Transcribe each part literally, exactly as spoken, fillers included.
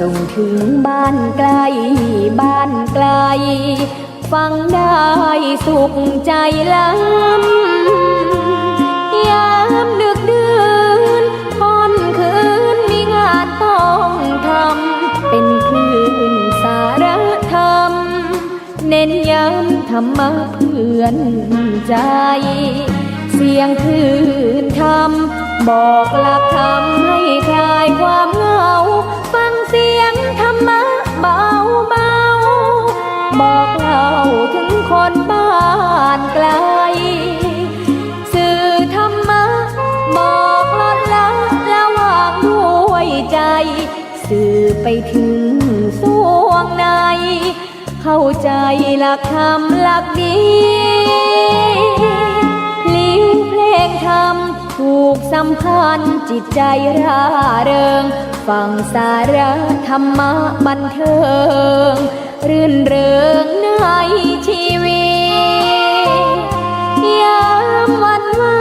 ส่งเถิงบ้านใก้บ้านไก๋ ฟังได้สุขใจ๋ลำ ยามดึกดื่นค่ำคืนมีงานต้องทำ เป๋นคลื่นสารธรรม เน้นย้ำธรรมะเปื้อนใจ๋ เสียงคลื่นธรรมบอกหลักธรรมให้คลายความเหงา ฟังเสียงธรรมะเบาๆ บอกเล่าเถิงคนบ้านไก๋ สื่อธรรมะบอกลดละละวางด้วยใจ๋ สื่อไปเถิงส่วงใน เข้าใจ๋หลักธรรมหลักดี พลิ้วเพลงธรรมผูกสัมพันธ์จิตใจ๋ร่าเริง ฟังสารธรรมะบันเทิง รื่นเริงในชีวิต ยามวันว่า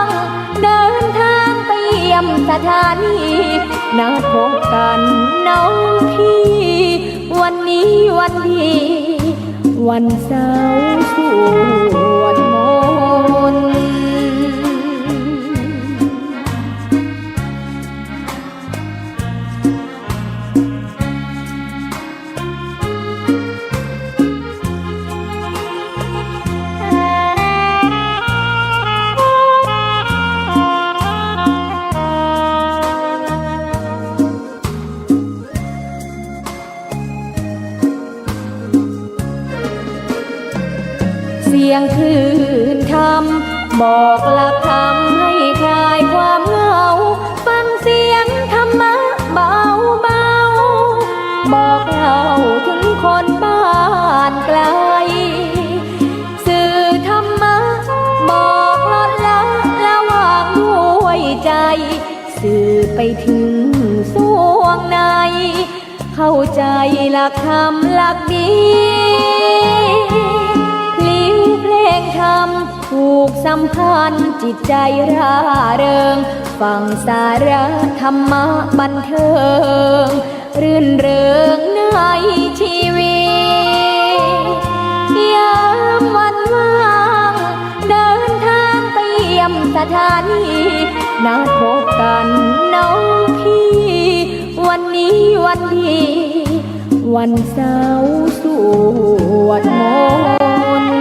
งเดินทางไปเยี่ยมสถานี นัดพบกั๋นน้องพี่ วันนี้วันดี วันเสาร์สวดมนต์ เสียงคลื่นธรรมบอกหลักธรรมให้คลายความเหงา ฟังเสียงธรรมะเบาๆ บอกเล่าเถิงคนบ้านไก๋ สื่อธรรมะบอกลดละละวางด้วยใจ๋ สื่อไปเถิงส่วงใน เข้าใจ๋หลักธรรมหลักดี พลิ้วเพลงธรรมผูกสัมพันธ์จิตใจ๋ร่าเริง ฟังสารธรรมะบันเทิง รื่นเริงในชีวิต ยามวันว่างเดินทางไปเยี่ยมสถานี นัดพบกั๋นน้องพี่ วันนี้วันดี วันเสาร์สวดมนต์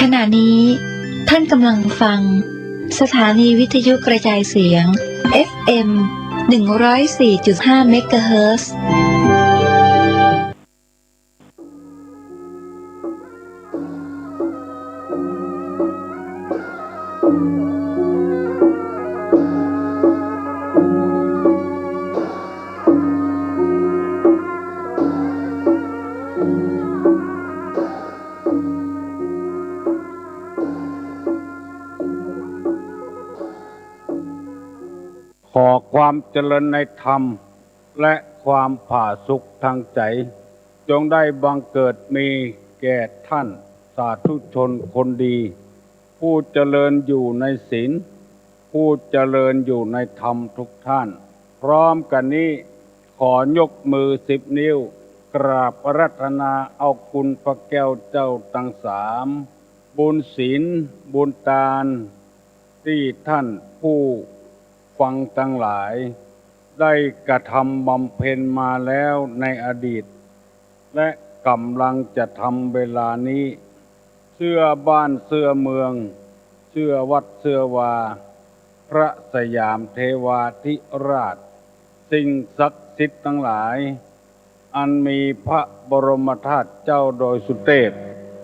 ขณะนี้ท่านกำลังฟังสถานีวิทยุกระจายเสียง เอฟเอ็ม หนึ่งร้อยสี่จุดห้า เมกะเฮิรตซ์ ขอความเจริญในธรรม และความผาสุกทางใจ๋ จงได้บังเกิดมีแก่ท่านสาธุชนคนดี ผู้เจริญอยู่ในศีล ผู้เจริญอยู่ในธรรมทุกท่าน พร้อมกั๋นนี้ ขอยกมือสิบนิ้ว กราบอาราธนาเอาคุณพระแก้วเจ้าตังสาม บุญศีล บุญตาน ตี้ท่านผู้ฟังตังหลาย ได้กระทำบำเพ็ญมาแล้วในอดีต และก๋ำลังจะทำเวลานี้ เสื้อบ้านเสื้อเมือง เสื้อวัดเสื้อวา พระสยามเทวาธิราช สิ่งศักดิ์สิทธิ์ตังหลาย อันมีพระบรมธาตุเจ้าดอยสุเทพ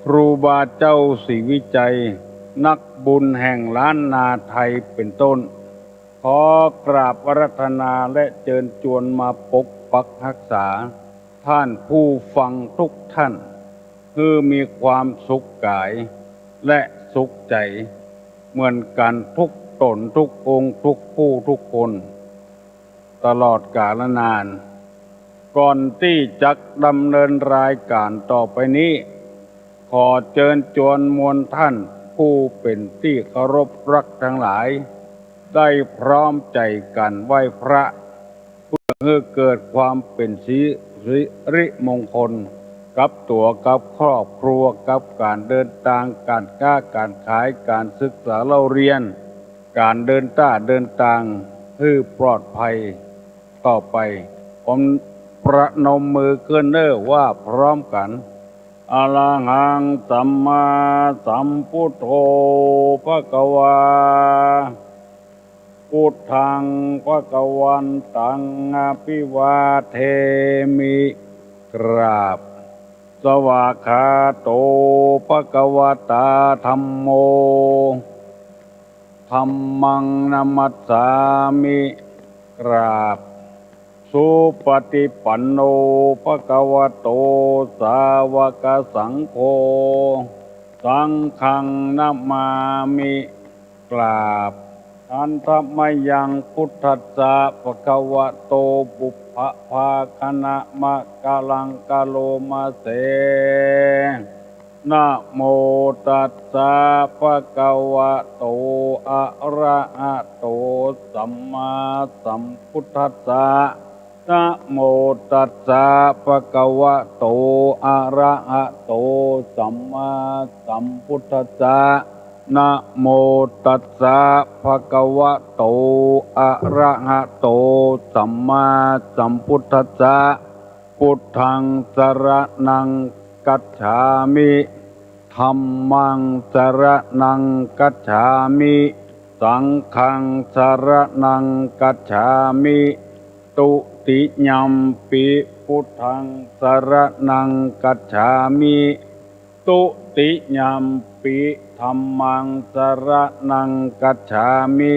ครูบาเจ้าศรีวิชัย นักบุญแห่งล้านนาไทยเป็นต้น ขอกราบอาราธนาและเจิญจวนมาปกปักฮักษา ท่านผู้ฟังทุกท่าน หื้อมีความสุขก๋ายและสุขใจ๋เหมือนกั๋นทุกต๋นทุกองค์ทุกผู้ทุกคน ตลอดกาลนาน ก่อนตี้จักดำเนินรายก๋านต่อไปนี้ ขอเจิญจวนมวลท่านผู้เป๋นตี้เคารพฮักตังหลาย ได้พร้อมใจ๋กั๋นไหว้พระ เปื้อหื้อเกิดความเป๋นสิ สิริมงคล กับตั๋วกับครอบครัว กับก๋านเดินตาง ก๋านก๊าก๋านขาย ก๋านศึกษาเล่าเฮียน ก๋านเดินต้าเดินตาง หื้อปลอดภัยต่อไป ผมประนมมือขึ้นเน่อ ว่าพร้อมกั๋น อะระหังสัมมาสัมพุทโธ ภะคะวา พุทธัง ภะคะวันตัง อะภิวาเทมิ กราบ สวากขาโต ภะคะวะตา ธัมโม ธัมมัง นะมัสสามิ กราบ สุปะติปันโน ภะคะวะโต สาวะกะสังโฆ สังฆัง นะมามิ กราบ หันทะมะยัง พุทธัสสะ ภะคะวะโต ปุพพะภาคะนะมะกะลังกะโลมะเส นะโมตัสสะ ภะคะวะโต อะระหะโต สัมมาสัมพุทธัสสะ นะโมตัสสะ ภะคะวะโต อะระหะโต สัมมาสัมพุทธัสสะ นะโมตัสสะ ภะคะวะโต อะระหะโต สัมมาสัมพุทธัสสะ พุทธัง สะระณัง คัจฉามิ ธัมมัง สะระณัง คัจฉามิ สังฆัง สะระณัง คัจฉามิ ตุติยัมปิ พุทธัง สะระณัง คัจฉามิ ตุติยัมปิ ธัมมัง สะระณัง คัจฉามิ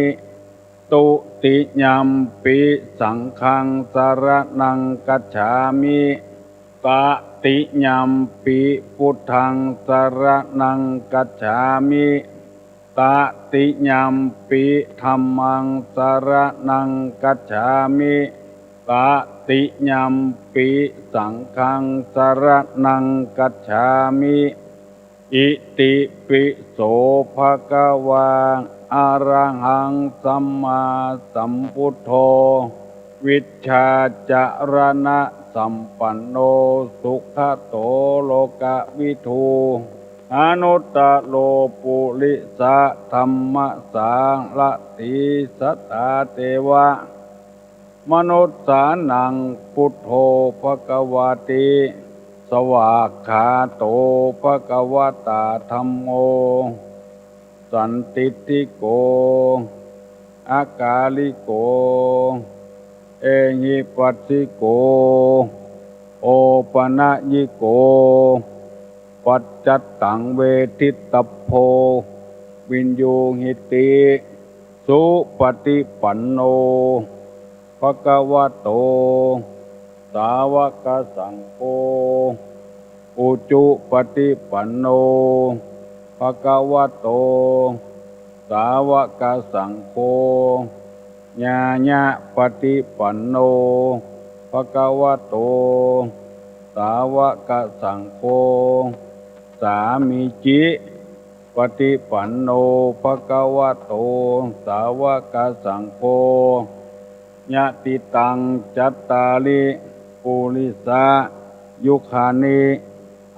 ตุติยัมปิ สังฆัง สะระณัง คัจฉามิ ตะติยัมปิ พุทธัง สะระณัง คัจฉามิ ตะติยัมปิ ธัมมัง สะระณัง คัจฉามิ ตะติยัมปิ สังฆัง สะระณัง คัจฉามิ อิติปิโส ภะคะวา อะระหัง สัมมาสัมพุทโธ วิชชาจะระณะสัมปันโน สุขะโต โลกะวิทู อนุตตะโร ปุริสะธัมมะสารถี สัตถาเตวะ มนุสสานัง พุทโธ ภะคะวาติ สวากขาโต ภะคะวะตา ธัมโม สันทิฏฐิโก อะกาลิโก เอหิปัสสิโก โอปะนะยิโก ปัจจัตตัง เวทิตตัพโพ วินยูหิติ สุปะติปันโน ภะคะวะโต สาวะกะสังโฆ อุจุปะติปันโน ภะคะวะโต สาวะกะสังโฆ ญาญะปะติปันโน ภะคะวะโต สาวะกะสังโฆ สามีจิปะติปันโน ภะคะวะโต สาวะกะสังโฆ ยะติตัง จัตตาริ ปุริสะยุคานิ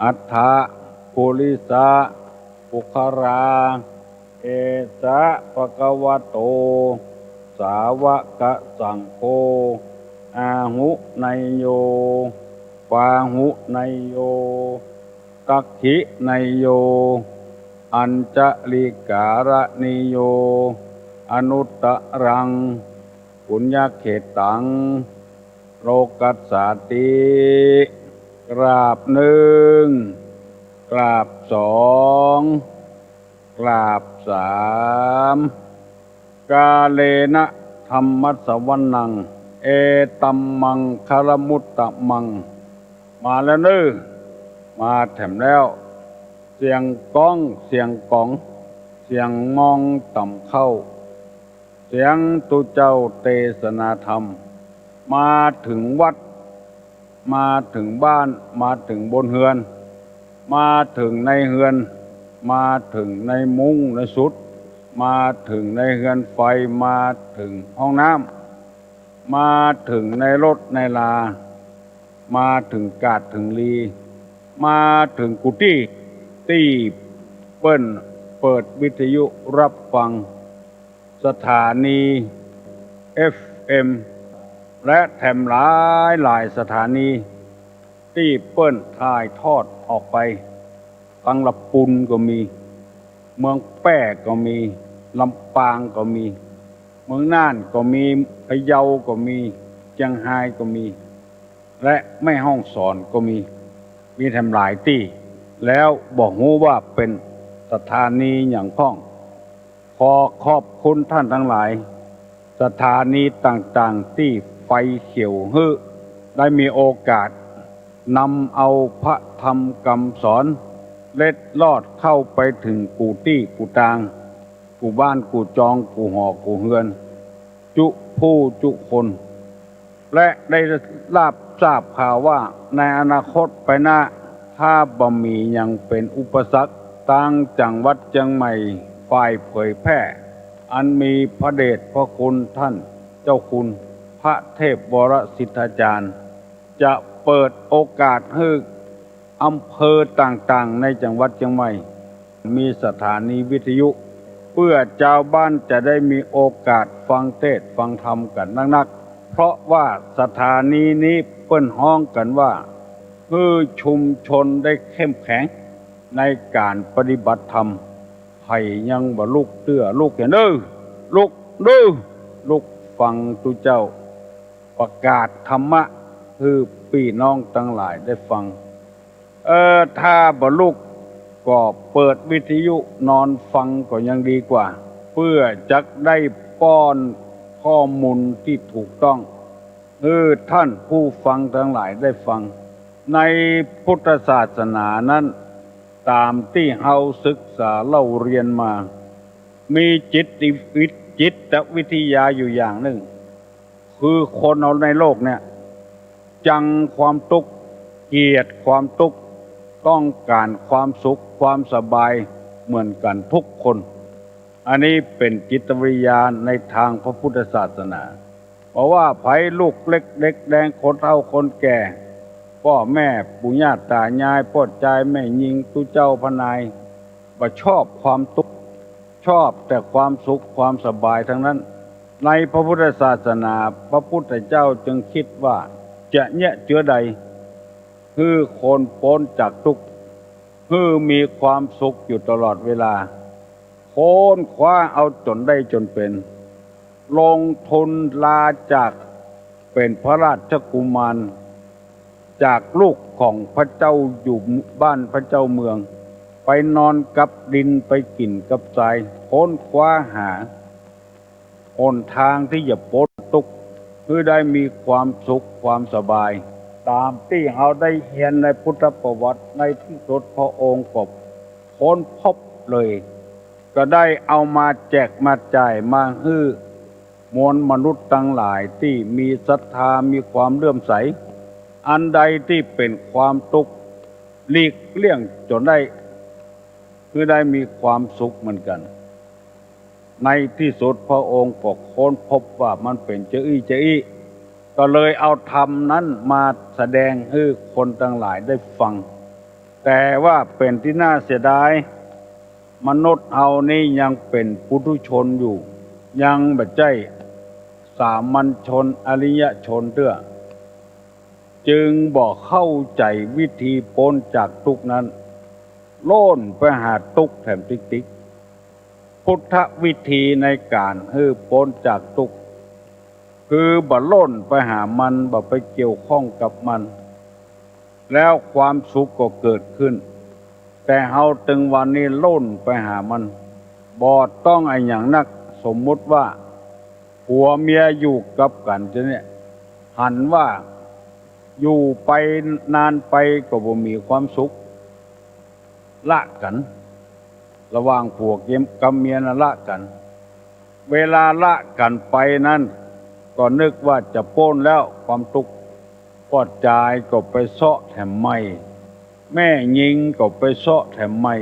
อัตถะ ปุริสะปุคคลา เอสะ ภะคะวะโต สาวะกะสังโฆ อาหุเนยโย ปาหุเนยโย ตักขิเนยโย อัญชะลีกะรณีโย อนุตตะรัง ปุญญะเขตตัง โลกัสสาติ กราบนึ่ง กราบสอง กราบสาม กาเลนะธัมมัสสวนัง เอตัมมังคะละมุตตะมัง มาแล้วเน่อ มาแถมแล้ว เสียงก๊อง เสียงก๋อง เสียงมองต่ำเข้า เสียงตุ๊เจ้าเตสนาธรรม มาเถิงวัด มาเถิงบ้าน มาเถิงบนเฮือน มาเถิงในเฮือน มาเถิงในมุ้งในสุด มาเถิงในเฮือนไฟ มาเถิงห้องน้ำ มาเถิงในรถในลา มาเถิงกาดเถิงลี มาเถิงกู้ตี้ ตี้เปิ้นเปิดวิทยุฮับฟัง สถานีเอฟเอ็ม และแถมหลายหลายสถานี ตี้เปิ้นถ่ายทอดออกไป ตังละปูนก็มี เมืองแป้ก็มี ลำปางก็มี เมืองน่านก็มี พะเยาก็มี เจียงฮายก็มี และแม่ฮ่องสอนก็มี มีแถมหลายตี้ แล้วบ่ฮู้ว่าเป๋นสถานีหยังพ่อง ขอขอบคุณต้านตังหลาย สถานีต่างๆ ตี้ไฟเขียวหื้อได้มีโอกาสนำเอาพระธรรมกำสอน เล็ดลอดเข้าไปเถิงกู้ตี้กู้ตาง กู้บ้านกู้จอง กู้หอกู้เฮือน จุผู้จุคน และได้รับทราบข่าวว่าในอนาคตไปหน้า ถ้าบ่มีหยังเป๋นอุปสรรค ตางจังหวัดเจียงใหม่ฝ่ายเผยแพร่ อันมีพระเดชพระคุณต้านเจ้าคุณพระเทพวรสิทธาจารย์ จะเปิดโอกาสหื้ออำเภอต่างๆ ในจังหวัดเจียงใหม่ มีสถานีวิทยุ เปื้อจาวบ้านจะได้มีโอกาสฟังเทศน์ฟังธรรมกั๋นนักๆ เพราะว่าสถานีนี้เปิ้นฮ้องกั๋นว่า หื้อชุมชนได้เข้มแข็งในก๋านปฏิบัติธรรม ใผยังบ่ลุกเตื้อ ลุกเน่อ ลุกเน่อ ลุกฟังตุ๊เจ้าประกาศธรรมะ หื้อปี้น้องตังหลายได้ฟัง เออ ถ้าบ่ลุกก็เปิดวิทยุนอนฟังก็ยังดีกว่า เปื้อจักได้ป้อนข้อมูลตี้ถูกต้อง หื้อต้านผู้ฟังตังหลายได้ฟัง ในพุทธศาสนานั้น ต๋ามตี้เฮาศึกษาเล่าเฮียนมา มีจิตวิท- จิตวิทยาอยู่อย่างนึ่ง คือคนเฮาในโลกเนี่ย จังความตุ๊กข์ เกลียดความตุ๊กข์ ต้องก๋านความสุขความสบายเหมือนกั๋นทุกคน อันนี้เป๋นจิตวิทยาในตางพระพุทธศาสนา บ่ว่าใผ ลูกเล็กเด็กแดง คนเฒ่าคนแก่ ป้อแม่ปู่ย่าต๋ายาย ป้อจายแม่ญิง ตุ๊เจ้าพระนาย บ่ชอบความตุ๊กข์ ชอบแต่ความสุขความสบายตังนั้น ในพระพุทธศาสนา พระพุทธเจ้าจึงกึ๊ดว่า จะเยียะเจือใด หื้อคนป๊นจากตุ๊กข์ หื้อมีความสุขอยู่ตลอดเวลา ค้นคว้าเอาจ๋นได้จ๋นเป๋น ลงทุนลาจากเป๋นพระราชกุมาร จากลูกของพระเจ้าอยู่บ้านพระเจ้าเมือง ไปนอนกับดิน ไปกิ๋นกับทราย ค้นคว้าหาหนตางตี้จะป๊นตุ๊กข์ หื้อได้มีความสุขความสบาย ต๋ามตี้เฮาได้เฮียนในพุทธประวัติ ในตี้สุดพระองค์ก็ค้นพบเลย ก็ได้เอามาแจกมาจ่ายมาหื้อมวลมนุษย์ตังหลายตี้มีศรัทธา มีความเลื่อมใส อันใดตี้เป๋นความตุ๊กข์ หลีกเลี่ยงจ๋นได้ หื้อได้มีความสุขเหมือนกั๋น ในตี้สุดพระองค์ก็ค้นพบว่ามันเป๋นจาอี้จาอี้ ก็เลยเอาธรรมนั้นมาแสดงหื้อคนตังหลายได้ฟัง แต่ว่าเป๋นตี้น่าเสียดาย มนุษย์เฮานี้ยังเป๋นปุถุชนอยู่ ยังบ่ใจ้สามัญชนอริยชนเตื้อ จึงบ่เข้าใจ๋วิธีป๊นจากตุ๊กข์นั้น ล่นไปหาตุ๊กข์แถมติ๊กๆ พุทธวิธีในก๋านหื้อป๊นจากตุ๊กข์ คือบ่ล่นไปหามัน บ่ไปเกี่ยวข้องกับมัน แล้วความสุขก็เกิดขึ้น แต่เฮาตึงวันนี้ล่นไปหามัน บ่ต้องอะหยังนัก สมมุติว่า ผัวเมียอยู่กับกั๋นจะเนี่ย หันว่า อยู่ไปนานไปก็บ่มีความสุข ละกั๋น ระหว่างผัวกับเมียน่ะละกั๋น เวลาละกั๋นไปนั้น ก็นึกว่าจะป๊นแล้วความตุ๊กข์ ป้อจายก็ไปเซาะแถมใหม่ แม่ญิงก็ไปเซาะแถมใหม่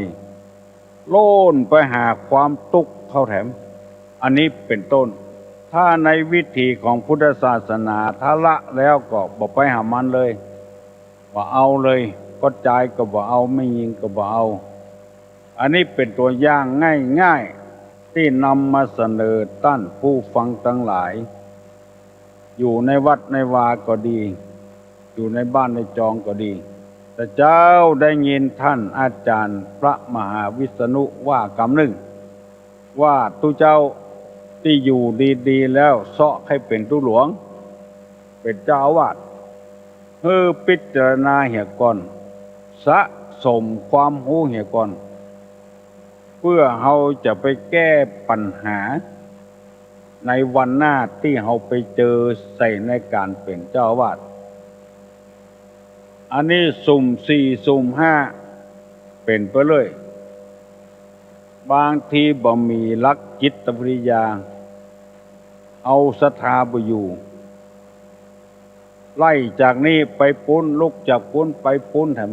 โล่นไปหาความตุ๊กข์เข้าแถม อันนี้เป๋นต้น ถ้าในวิถีของพุทธศาสนา ถ้าละแล้วก็บ่ไปหามันเลย บ่เอาเลย ป้อจายก็บ่เอา แม่ญิงก็บ่เอา อันนี้เป๋นตั๋วอย่างง่ายๆ ตี้นำมาเสนอต้านผู้ฟังตังหลาย อยู่ในวัดในวาก็ดี อยู่ในบ้านในจองก็ดี แต่เจ้าได้ยินต้านอาจ๋ารย์พระมหาวิษณุว่ากำนึ่ง ว่าตุ๊เจ้าตี้อยู่ดีๆ แล้วเซาะใค่เป๋นตุ๊หลวง เป๋นเจ้าอาวาส หื้อพิจารณาเหียก่อน สะสมความฮู้เหียก่อน เปื้อเฮาจะไปแก้ปั๋ญหา ในวันหน้าตี้เฮาไปเจอใส่ในก๋านเป๋นเจ้าอาวาส อันนี้สุมสี่สุมห้าเป๋นไปเลย บางทีบ่มีหลักจิตวิทยา เอาศรัทธาบ่อยู่ ไล่จากนี้ไปปู๊น ลุกจากปู๊นไปปู๊นแถม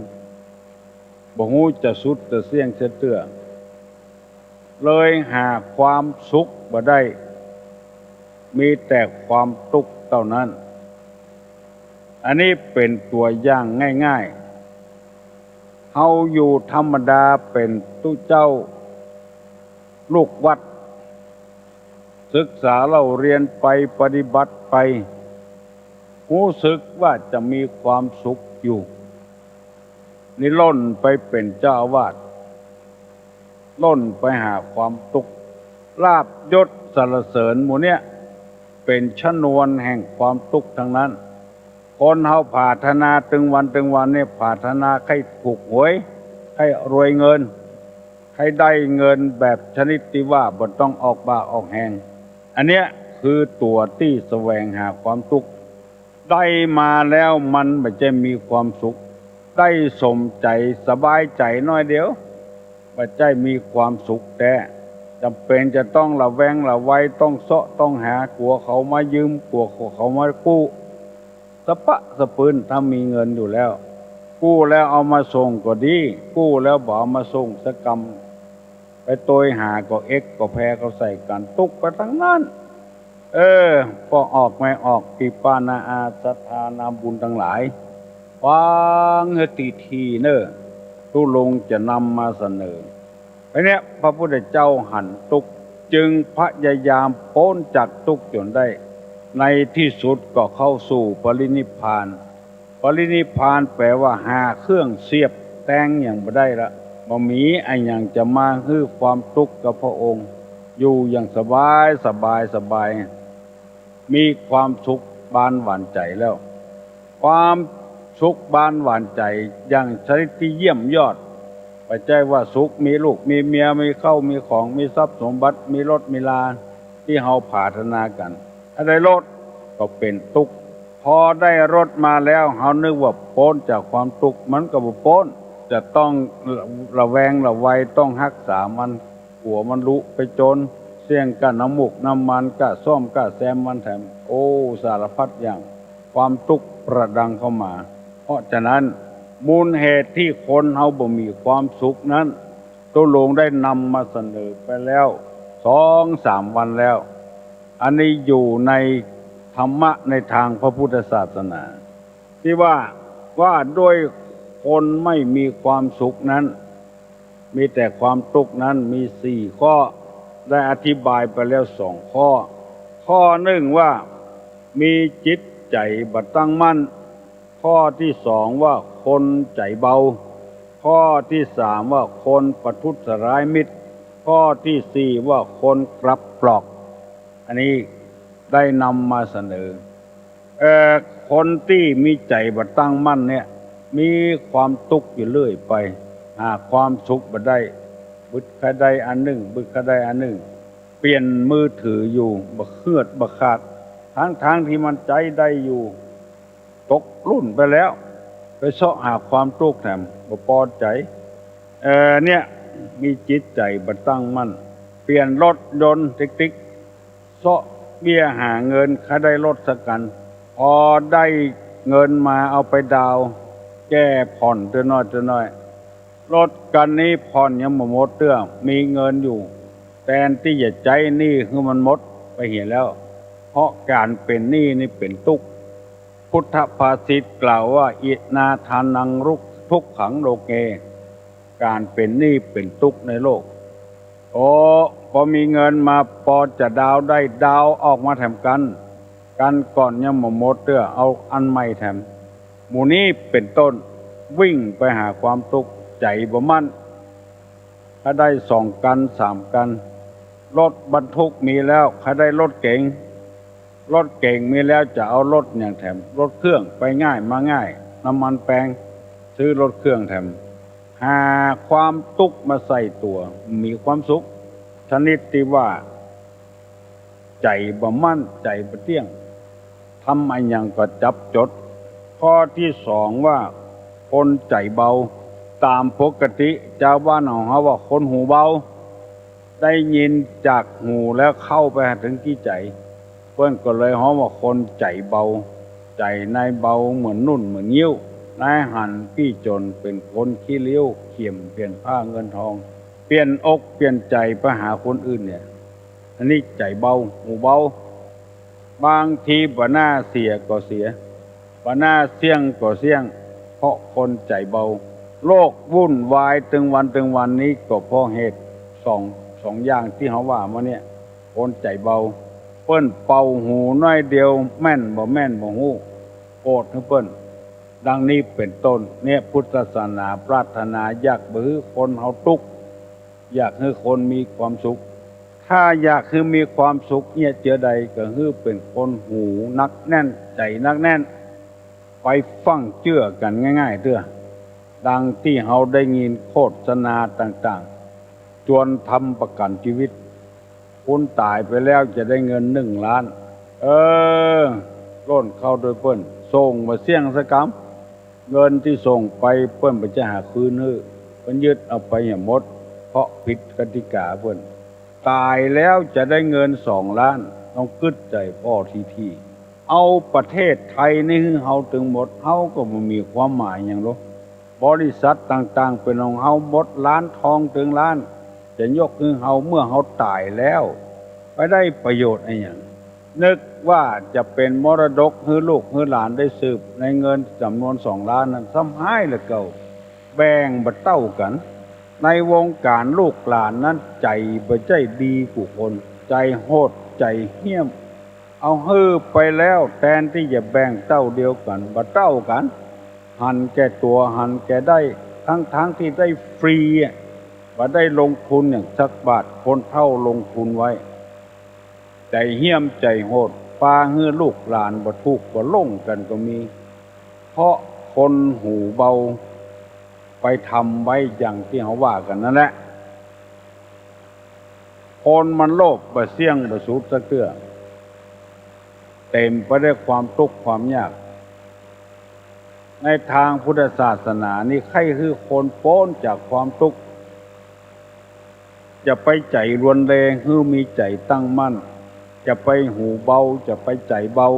บ่ฮู้จะสุดจะเสี้ยงจะเตื้อ เลยหาความสุขบ่ได้ มีแต่ความตุ๊กข์เต้านั้น อันนี้เป๋นตั๋วอย่างง่ายๆ เฮาอยู่ธรรมดาเป๋นตุ๊เจ้าลูกวัด ศึกษาเล่าเรียนไป ปฏิบัติไป ฮู้สึกว่าจะมีความสุขอยู่ นี่ล่นไปเป๋นเจ้าอาวาส ล่นไปหาความตุ๊กข์ ลาภยศสรรเสริญหมู่เนี้ย เป๋นชนวนแห่งความตุ๊กข์ตังนั้น คนเฮาผาถนาตึงวันตึงวันเนี่ย ผาถนาใค่ถูกหวย ใค่รวยเงิน ใค่ได้เงินแบบชนิดตี้ว่าบ่ต้องออกบ่าออกแฮง อันเนี้ยคือตั๋วตี้แสวงหาความตุ๊กข์ ได้มาแล้วมันบ่ใจ้มีความสุข ได้สมใจ๋สบายใจ๋น้อยเดียว บ่ใจ้มีความสุขแต๊ จ๋ำเป๋นจะต้องระแวงระวัย ต้องเซาะต้องหา กั๋วเขามายืม กั๋วเขามากู้ สะป๊ะสะปื้น ถ้ามีเงินอยู่แล้ว กู้แล้วเอามาส่งก็ดี กู้แล้วบ่เอามาส่งสักกำ ไปตวยหาก็เอ็กก็แพเขาใส่กั๋น ตุ๊กข์ไปตังนั้น เออ ป้อออกแม่ออก ปี้ป้าน้าอา ศรัทธานาบุญตังหลาย ฟังหื้อถี่ๆ เน่อ ตุ๊ลุงจะนำมาเสนอ อันเนี้ยพระพุทธเจ้าหันตุ๊กข์ จึงพยายามป๊นจากตุ๊กข์จ๋นได้ ในตี้สุดก็เข้าสู่ปรินิพพาน ปรินิพพานแป๋ว่าหาเครื่องเสียบแตงหยังบ่ได้ละ บ่มีอะหยังจะมาหื้อความตุ๊กข์กับพระองค์ อยู่อย่างสบายสบายสบาย มีความสุขบานหวานใจ๋แล้ว ความสุขบานหวานใจ๋อย่างชนิดตี้เยี่ยมยอด บ่ใจ้ว่าสุขมีลูกมีเมีย มีข้าวมีของ มีทรัพย์สมบัติ มีรถมีลา ตี้เฮาผาถนากั๋น ถ้าได้รถก็เป๋นตุ๊กข์ พอได้รถมาแล้ว เฮานึกว่าป๊นจากความตุ๊กข์ มันก็บ่ป๊น จะต้องระแวงระวัย ต้องฮักษามัน กั๋วมันลุไปจ๋น เสี้ยงก้าน้ำมูกน้ำมัน ก้าซ่อมก้าแซมมันแถม โอ้ สารพัดอย่าง ความตุ๊กข์ประดังเข้ามา เพราะฉะนั้น มูลเหตุตี้คนเฮาบ่มีความสุขนั้น ตุ๊ลุงได้นำมาเสนอไปแล้วสองสามวันแล้ว อันนี้อยู่ในธรรมะในตางพระพุทธศาสนา ตี้ว่า ว่าด้วยคนไม่มีความสุขนั้น มีแต่ความตุ๊กข์นั้น มีสี่ข้อ ได้อธิบายไปแล้วสองข้อ ข้อนึ่งว่า มีจิตใจ๋บ่ตั้งมั่น ข้อตี้สองว่าคนใจ๋เบา ข้อตี้สามว่าคนประทุษร้ายมิตร ข้อตี้สี่ว่าคนกลับปลอก อันนี้ได้นำมาเสนอ เอ่อ คนตี้มีใจ๋บ่ตั้งมั่นเนี่ย มีความตุ๊กข์อยู่เรื่อยไป หาความสุขบ่ได้ บึดใค่ได้อันนึ่ง บึดใค่ได้อันนึ่ง เปลี่ยนมือถืออยู่ บ่เฮือดบ่ขาด ตังๆ ตี้มันใจ๊ได้อยู่ ตกลุ่นไปแล้ว ไปเซาะหาความตุ๊กข์แถม บ่ปอใจ๋ เอ่อ เนี่ย มีจิตใจ๋บ่ตั้งมั่น เปลี่ยนรถยนต์ติ๊กๆ เซาะเบี้ยหาเงิน ใค่ได้รถสักคัน พอได้เงินมาเอาไปดาวน์ แก้ผ่อนเตื้อน้อยเตื้อน้อย รถคันนี้ผ่อนยังบ่หมดเตื้อ มีเงินอยู่ แตนตี้จะใจ๊หนี้หื้อมันหมดไปเหียแล้ว เพราะก๋านเป๋นหนี้นี่เป๋นตุ๊กข์ พุทธภาษิตกล่าวว่า อินาทานังทุกขังโลเก ก๋านเป๋นหนี้เป๋นตุ๊กข์ในโลก โอ้ ปอมีเงินมาปอจะดาวน์ได้ ดาวน์ออกมาแถมกั๋น กั๋นก่อนยังบ่หมดเตื้อ เอาอันใหม่แถม หมู่นี้เป๋นต้น วิ่งไปหาความตุ๊กข์ ใจ๋บ่มั่น ใค่ได้สองคันสามคัน รถบรรทุกมีแล้ว ใค่ได้รถเก๋ง รถเก๋งมีแล้วจะเอารถหยังแถม รถเครื่องไปง่ายมาง่าย น้ำมันแปง ซื้อรถเครื่องแถม หาความตุ๊กข์มาใส่ตั๋ว มีความสุข ชนิดตี้ว่า ใจ๋บ่มั่น ใจ๋บ่เตี้ยง ทำอะหยังก็จับจด ข้อตี้สองว่า คนใจ๋เบา ต๋ามปกติจาวบ้านของเฮาว่าคนหูเบา ได้ยินจากหูแล้วเข้าไปหาเถิงตี้ใจ๋ เปิ้นก็เลยฮ้องว่าคนใจ๋เบา ใจ๋นายเบาเหมือนนุ่นเหมือนงิ้ว นายหันปี้จ๋นเป๋นคนขี้ริ้ว เขี่ยมเปลี่ยนผ้าเงินทอง เปลี่ยนอกเปลี่ยนใจ๋ไปหาคนอื่นเนี่ย อันนี้ใจ๋เบา หูเบา บางทีบ่น่าเสียก็เสีย บ่น่าเสี้ยงก็เสี้ยง เพราะคนใจ๋เบา โลกวุ่นวายตึงวันตึงวันนี้ก็เพราะเหตุสอง สองอย่างตี้เฮาว่ามาเนี่ย คนใจ๋เบา เปิ้นเป่าหูน้อยเดียว แม่นบ่แม่นบ่ฮู้ โกรธหื้อเปิ้น ดังนี้เป๋นต้น เนี่ย พุทธศาสนาปรารถนาอยากบ่หื้อคนเฮาตุ๊กข์ อยากหื้อคนมีความสุข ถ้าอยากหื้อมีความสุขเนี่ยเจื้อใด ก็หื้อเป๋นคนหูหนักแน่น ใจ๋หนักแน่น ไปฟั่งเจื้อกั๋นง่ายๆ เตื้อ ดังตี้เฮาได้ยินโฆษณาต่างๆ จวนทำประกั๋นจีวิต คุณต๋ายไปแล้วจะได้เงินหนึ่งล้าน เออ ล่นเข้าโตยเปิ้น ส่งบ่เสี้ยงสักกำ เงินตี้ส่งไปเปิ้นบ่ใจ้หาคืนหื้อ เปิ้นยึดเอาไปเหียหมด เพราะผิดกติกาเปิ้น ต๋ายแล้วจะได้เงินสองล้าน ต้องกึ๊ดใจ๋ป้อทีๆ เอาประเทศไทยนี่หื้อเฮาตึงหมด เฮาก็บ่มีความหมายหยังลอ บริษัทต่างๆ เป๋นของเฮาหมด ร้านทองตึงร้าน จะยกหื้อเฮาเมื่อเฮาต๋ายแล้ว ไปได้ประโยชน์อะหยัง นึกว่าจะเป๋นมรดกหื้อลูกหื้อหลานได้สืบ ในเงินจ๋ำนวนสองล้านนั้น ซ้ำฮ้ายเหลือเก่า แบ่งบ่เต้ากั๋น ในวงก๋านลูกหลานนั้นใจ๋บ่ใจ้ดีกู้คน ใจ๋โหด ใจ๋เหี้ยม เอาหื้อไปแล้ว แตนตี้จะแบ่งเต้าเดียวกั๋น บ่เต้ากั๋น หันแก่ตั๋ว หันแก่ได้ ทั้งๆ ตี้ได้ฟรีอะ บ่ได้ลงทุนหยังสักบาท คนเฒ่าลงทุนไว้ ใจ๋เหี้ยมใจ๋โหด ปาหื้อลูกหลานบ่ถูกบ่ลงกั๋นก็มี เพราะคนหูเบา ไปทำไว้อย่างตี้เฮาว่ากั๋นนั้นแหละ คนมันโลภบ่เสี้ยงบ่สุดสักเตื้อ เต๋มไปด้วยความตุ๊กข์ความยาก ในตางพุทธศาสนานี่ใค่หื้อคนป๊นจากความตุ๊กข์ จะไปใจ๋รวนเร หื้อมีใจ๋ตั้งมั่น จะไปหูเบา จะไปใจ๋เบา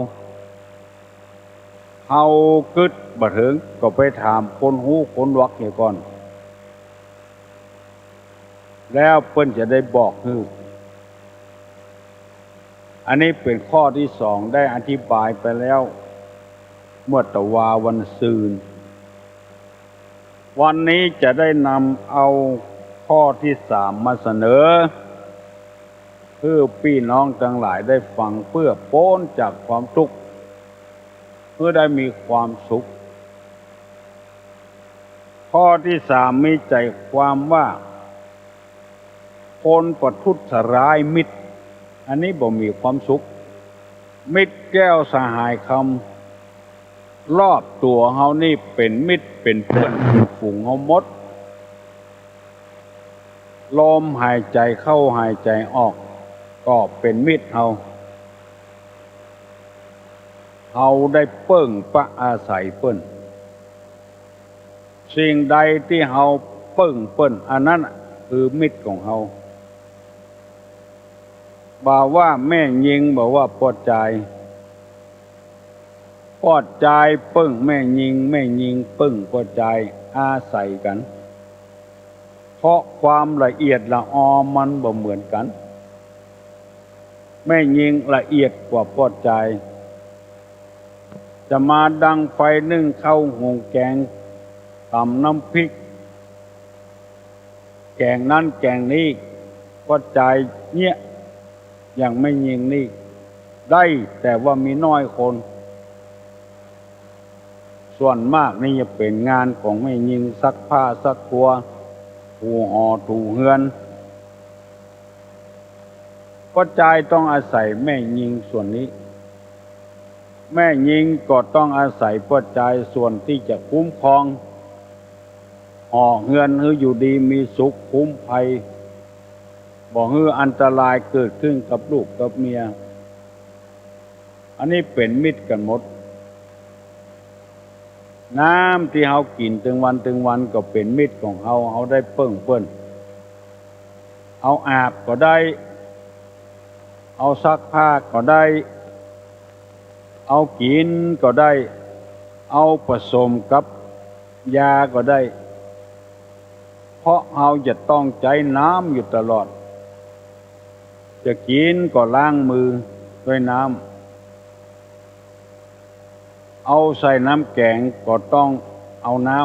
เฮากึ๊ดบ่เถิง ก็ไปถามคนฮู้คนฮักเหียก่อน แล้วเปิ้นจะได้บอกหื้อ อันนี้เป๋นข้อตี้สอง ได้อธิบายไปแล้ว เมื่อตะวาวันซืน วันนี้จะได้นำเอาข้อตี้สามมาเสนอ หื้อปี้น้องตังหลายได้ฟัง เปื้อป๊นจากความตุ๊กข์ หื้อได้มีความสุข ข้อตี้สามมีใจ๋ความว่า คนประทุษร้ายมิตร อันนี้บ่มีความสุข มิตรแก้วสหายคำ รอบตั๋วเฮานี่เป๋นมิตรเป๋นเปื้อนเป๋นฝูงเฮาหมด ลมหายใจ๋เข้าหายใจ๋ออก ก็เป๋นมิตรเฮา เฮ เฮาได้เปิ้งปะอาศัยเปิ้น สิ่งใดตี้เฮาเปิ้งเปิ้น อันนั้นน่ะคือมิตรของเฮา บ่าว่าแม่ญิง บ่าว่าป้อจาย ป้อจายเปิ้งแม่ญิง แม่ญิงเปิ้งป้อจาย อาศัยกั๋น เพราะความละเอียดละออมันบ่เหมือนกั๋น แม่ญิงละเอียดกว่าป้อจาย จะมาดังไฟนึ่งข้าวหุงแกง ต๋ำน้ำพริก แกงนั้นแกงนี้ ป้อจายเยียะอย่างแม่ญิงนี่ได้ แต่ว่ามีน้อยคน ส่วนมากนี่จะเป๋นงานของแม่ญิง ซักผ้าซักครัว ถูหอถูเฮือน ป้อจายต้องอาศัยแม่ญิงส่วนนี้ แม่ญิงก็ต้องอาศัยป้อจายส่วนตี้จะคุ้มครอง หอเฮือนหื้ออยู่ดีมีสุข คุ้มภัย บ่หื้ออันตรายเกิดขึ้นกับลูกกับเมีย อันนี้เป๋นมิตรกั๋นหมด น้ำตี้เฮากิ๋นตึงวันตึงวันก็เป๋นมิตรของเฮา เฮาได้เปิ้งเปิ้น เอาอาบก็ได้ เอาซักผ้าก็ได้ เอากิ๋นก็ได้ เอาผสมกับยาก็ได้ เพราะเฮาจะต้องใจ๊น้ำอยู่ตลอด จะกิ๋นก็ล้างมือด้วยน้ำ เอาใส่น้ำแก๋งก็ต้องเอาน้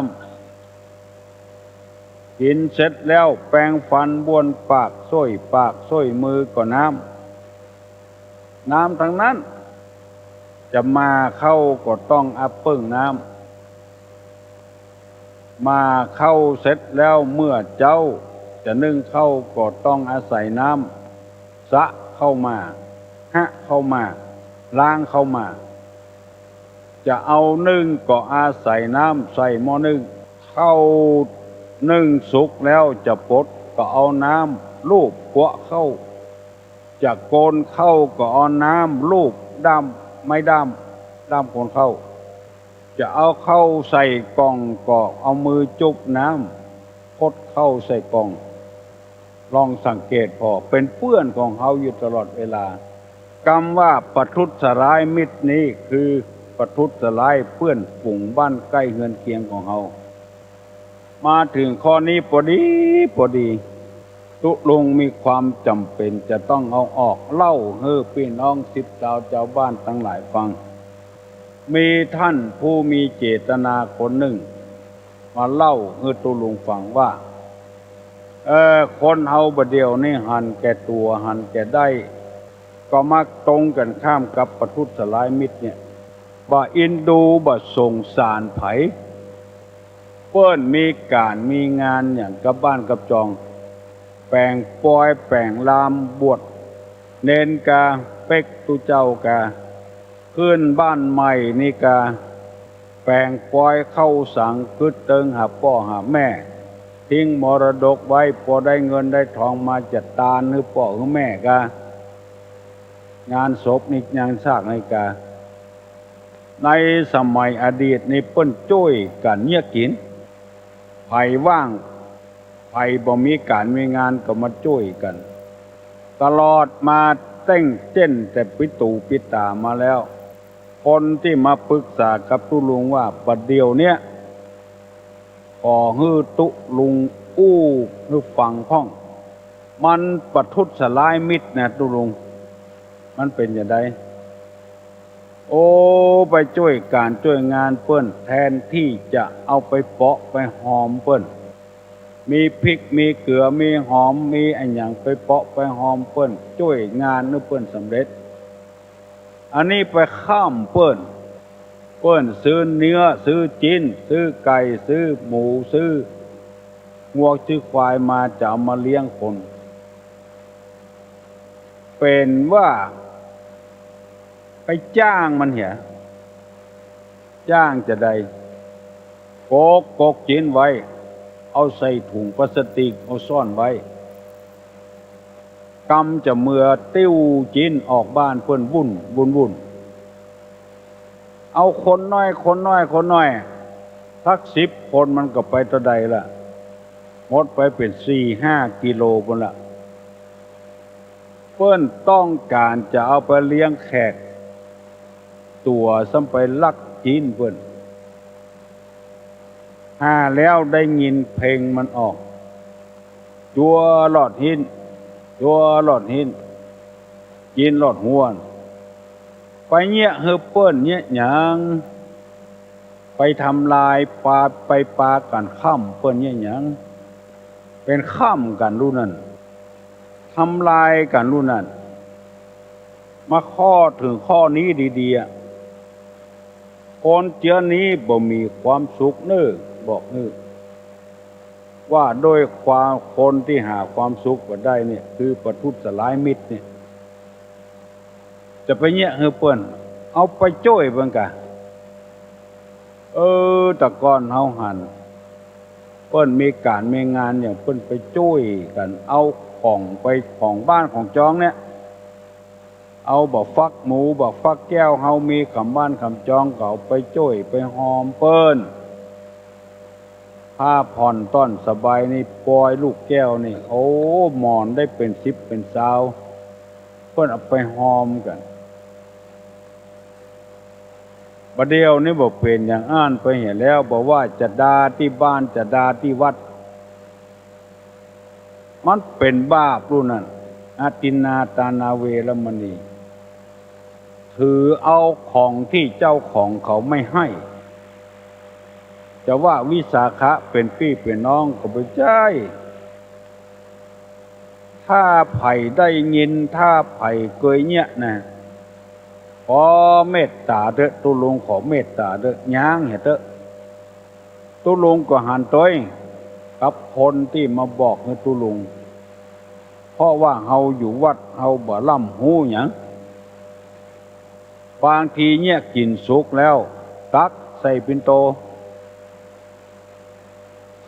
ำ กิ๋นเสร็จแล้วแปรงฟันบ้วนปาก ส้วยปากส้วยมือก็น้ำ น้ำตังนั้น จะหม่าข้าวก็ต้องอาเปิ้งน้ำ หม่าข้าวเสร็จแล้วเมื่อเจ๊าจะนึ่งข้าวก็ต้องอาศัยน้ำ สระข้าวหม่า หะข้าวหม่า ล้างข้าวหม่า จะเอานึ่งก็อาศัยน้ำใส่หม้อนึ่ง ข้าวนึ่งสุกแล้วจะปดก็เอาน้ำลูบกั๊วข้าว จะโกนข้าวก็เอาน้ำลูบด้ามไม้ด้าม ด้ามโกนข้าว จะเอาข้าวใส่ก่องก็เอามือจุบน้ำ พดข้าวใส่ก่อง ลองสังเกตผ่อ เป๋นเปื้อนของเฮาอยู่ตลอดเวลา กำว่าประทุษร้ายมิตรนี้คือประทุษร้ายเปื้อนฝูงบ้านใก้เฮือนเคียงของเฮา มาเถิงข้อนี้ปอดีปอดี ตุ๊ลุงมีความจ๋ำเป๋นจะต้องเอาออกเล่าหื้อปี้น้องสิทธิ์เจ้าจาวบ้านตังหลายฟัง มีต้านผู้มีเจตนาคนนึ่ง มาเล่าหื้อตุ๊ลุงฟังว่า เออ คนเฮาบ่าเดี่ยวนี้หันแก่ตั๋วหันแก่ได้ ก็มักตรงกั๋นข้ามกับประทุษร้ายมิตรเนี่ย บ่าอินดูบ่าสงสารใผ เปิ้นมีก๋านมีงานหยังกับบ้านกับจอง แป๋งปอยแป๋งลาม บวชเณรกา เป๊กตุ๊เจ้ากา ขึ้นบ้านใหม่นี่กา แป๋งปอยเข้าสัง กึ๊ดเติงหาป้อหาแม่ ทิ้งมรดกไว้ ปอได้เงินได้ทองมาจะตานหื้อป้อหื้อแม่กา งานศพนี่ยังซากนาฬิกา ในสมัยอดีตนี่เปิ้นจ้วยกั๋นเยียะกิ๋น ใผว่าง ใผบ่มีก๋านมีงานก็มาจ้วยกั๋น ตลอดมาเต้งเจ้นแต่ปิดตูปิดต๋ามาแล้ว คนตี้มาปึกษากับตุ๊ลุงว่า บ่าเดี่ยวเนี้ย ขอหื้อตุ๊ลุงอู้หื้อฟังพ่อง มันประทุษร้ายมิตรนะตุ๊ลุง มันเป๋นจาใด โอ้ ไปจ้วยก๋านจ้วยงานเปิ้น แทนตี้จะเอาไปเปาะไปหอมเปิ้น มีพริกมีเกลือมีหอมมีอะหยังไปเปาะไปหอมเปิ้น จ้วยงานหื้อเปิ้นสำเร็จ อันนี้ไปข้ามเปิ้น เปิ้นซื้อเนื้อซื้อจิ๊น ซื้อไก่ซื้อหมู ซื้องัวซื้อควายมาจะเอามาเลี้ยงคน เป๋นว่าไปจ้างมันเหีย จ้างจาใด กก กกจิ๊นไว้ เอาใส่ถุงพลาสติก เอาซ่อนไว้ กำจะเมือติ้วจิ๊นออกบ้านเปิ้นวุ่น วุ่น วุ่น เอาคนน้อย คนน้อย คนน้อย สักสิบคนมันก็ไปเต้าใดละ หมดไปเป๋นสี่ห้ากิโลปู้นละ เปิ้นต้องก๋านจะเอาไปเลี้ยงแขก ตั๋วซ้ำไปลักกิ๋นเปิ้น หาแล้วได้ยินเพลงมันออก จั๊วหลอดหิ้น จั๊วหลอดหิ้น กิ๋นหลอดฮวน ไปเยียะหื้อเปิ้นเยียะหยัง ไปทำลายปา ไปปากั๋นค่ำเปิ้นเยียะหยัง เป๋นค่ำกั๋นลูกนั้น ทำลายกั๋นลูกนั้น มาข้อเถิงข้อนี้ดีๆ อะ คนเจื้อนี้บ่มีความสุขเน่อ บอกหื้อ ว่าโดยความคนตี้หาความสุขบ่ได้เนี่ย คือประทุษร้ายมิตรเนี่ย จะไปเยียะหื้อเปิ้น เอาไปจ้วยเปิ้นก่า เออ แต่ก่อนเฮาหัน เปิ้นมีก๋านมีงานอย่างเปิ้นไปจ้วยกั๋น เอาของไปของบ้านของจองเนี่ย เอาบ่าฟักหมู บ่าฟักแก้ว เฮามีกำบ้านกำจองก็เอาไปจ้วยไปฮอมเปิ้น ผ้าผ่อนต้อนสบายนี่ ปอยลูกแก้วนี่ โอ้ หมอนได้เป๋นสิบเป๋นซาว เปิ้นเอาไปฮอมกั๋น บ่าเดี่ยวนี้บ่เป๋นอย่างอั้นไปเหียแล้ว บ่ว่าจะดาตี้บ้านจะดาตี้วัด มันเป๋นบาปลูกนั้น อทินนาทานาเวรมณี ถือเอาของตี้เจ้าของเขาไม่ให้ จะว่าวิสาขะเป๋นปี้เป๋นน้องก็บ่ใจ้ ถ้าใผได้ยิน ถ้าใผเกยเยียะนะ ขอเมตต๋าเต๊อะ ตุ๊ลุงขอเมตต๋าเต๊อะ ย้างเหียเต๊อะ ตุ๊ลุงก็หันตวยกับคนตี้มาบอกหื้อตุ๊ลุง เพราะว่าเฮาอยู่วัด เฮาบ่ร่ำฮู้หยัง บางทีเยียะกิ๋นสุกแล้ว ตักใส่ปิ่นโต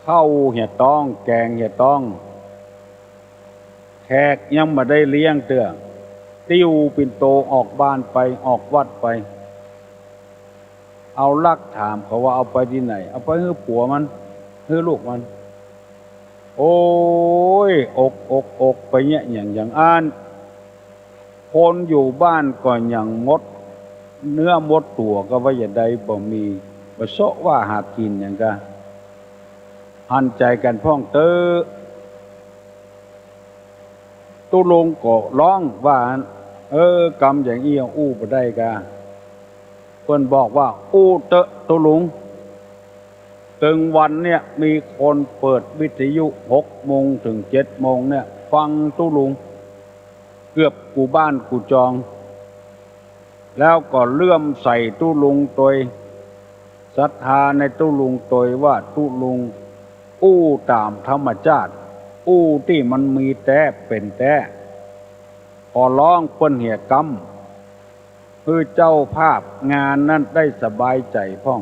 ข้าวเหียต๊อง แก๋งเหียต๊อง แขกยังบ่ได้เลี้ยงเตื้อ ติ้วปิ่นโตออกบ้านไป ออกวัดไป เอาลักถามเขาว่าเอาไปตี้ไหน เอาไปหื้อผัวมัน หื้อลูกมัน โอ้ย อกอกอก ไปเยียะหยังอย่างอั้น คนอยู่บ้านก็หยังหมดเนื้อหมดตั๋วก็ว่าอย่าใด บ่มี บ่เซาะว่าหากิ๋นหยังกา หันใจ๋กั๋นพ่องเต๊อะ ตุ๊ลุงก็ฮ้องว่า เออ กำอย่างอี้อู้บ่ได้กา เปิ้นบอกว่า อู้เต๊อะตุ๊ลุง ตึงวันเนี่ยมีคนเปิดวิทยุหกโมงเถิงเจ็ดโมงเนี่ย ฟังตุ๊ลุง เกือบกู้บ้านกู้จอง แล้วก็เลื่อมใสตุ๊ลุงตวย ศรัทธาในตุ๊ลุงตวยว่าตุ๊ลุงอู้ต๋ามธรรมจาติ อู้ตี้มันมีแต๊เป๋นแต๊ ขอฮ้องเปิ้นเหียกำ หื้อเจ้าภาพงานนั้นได้สบายใจ๋พ่อง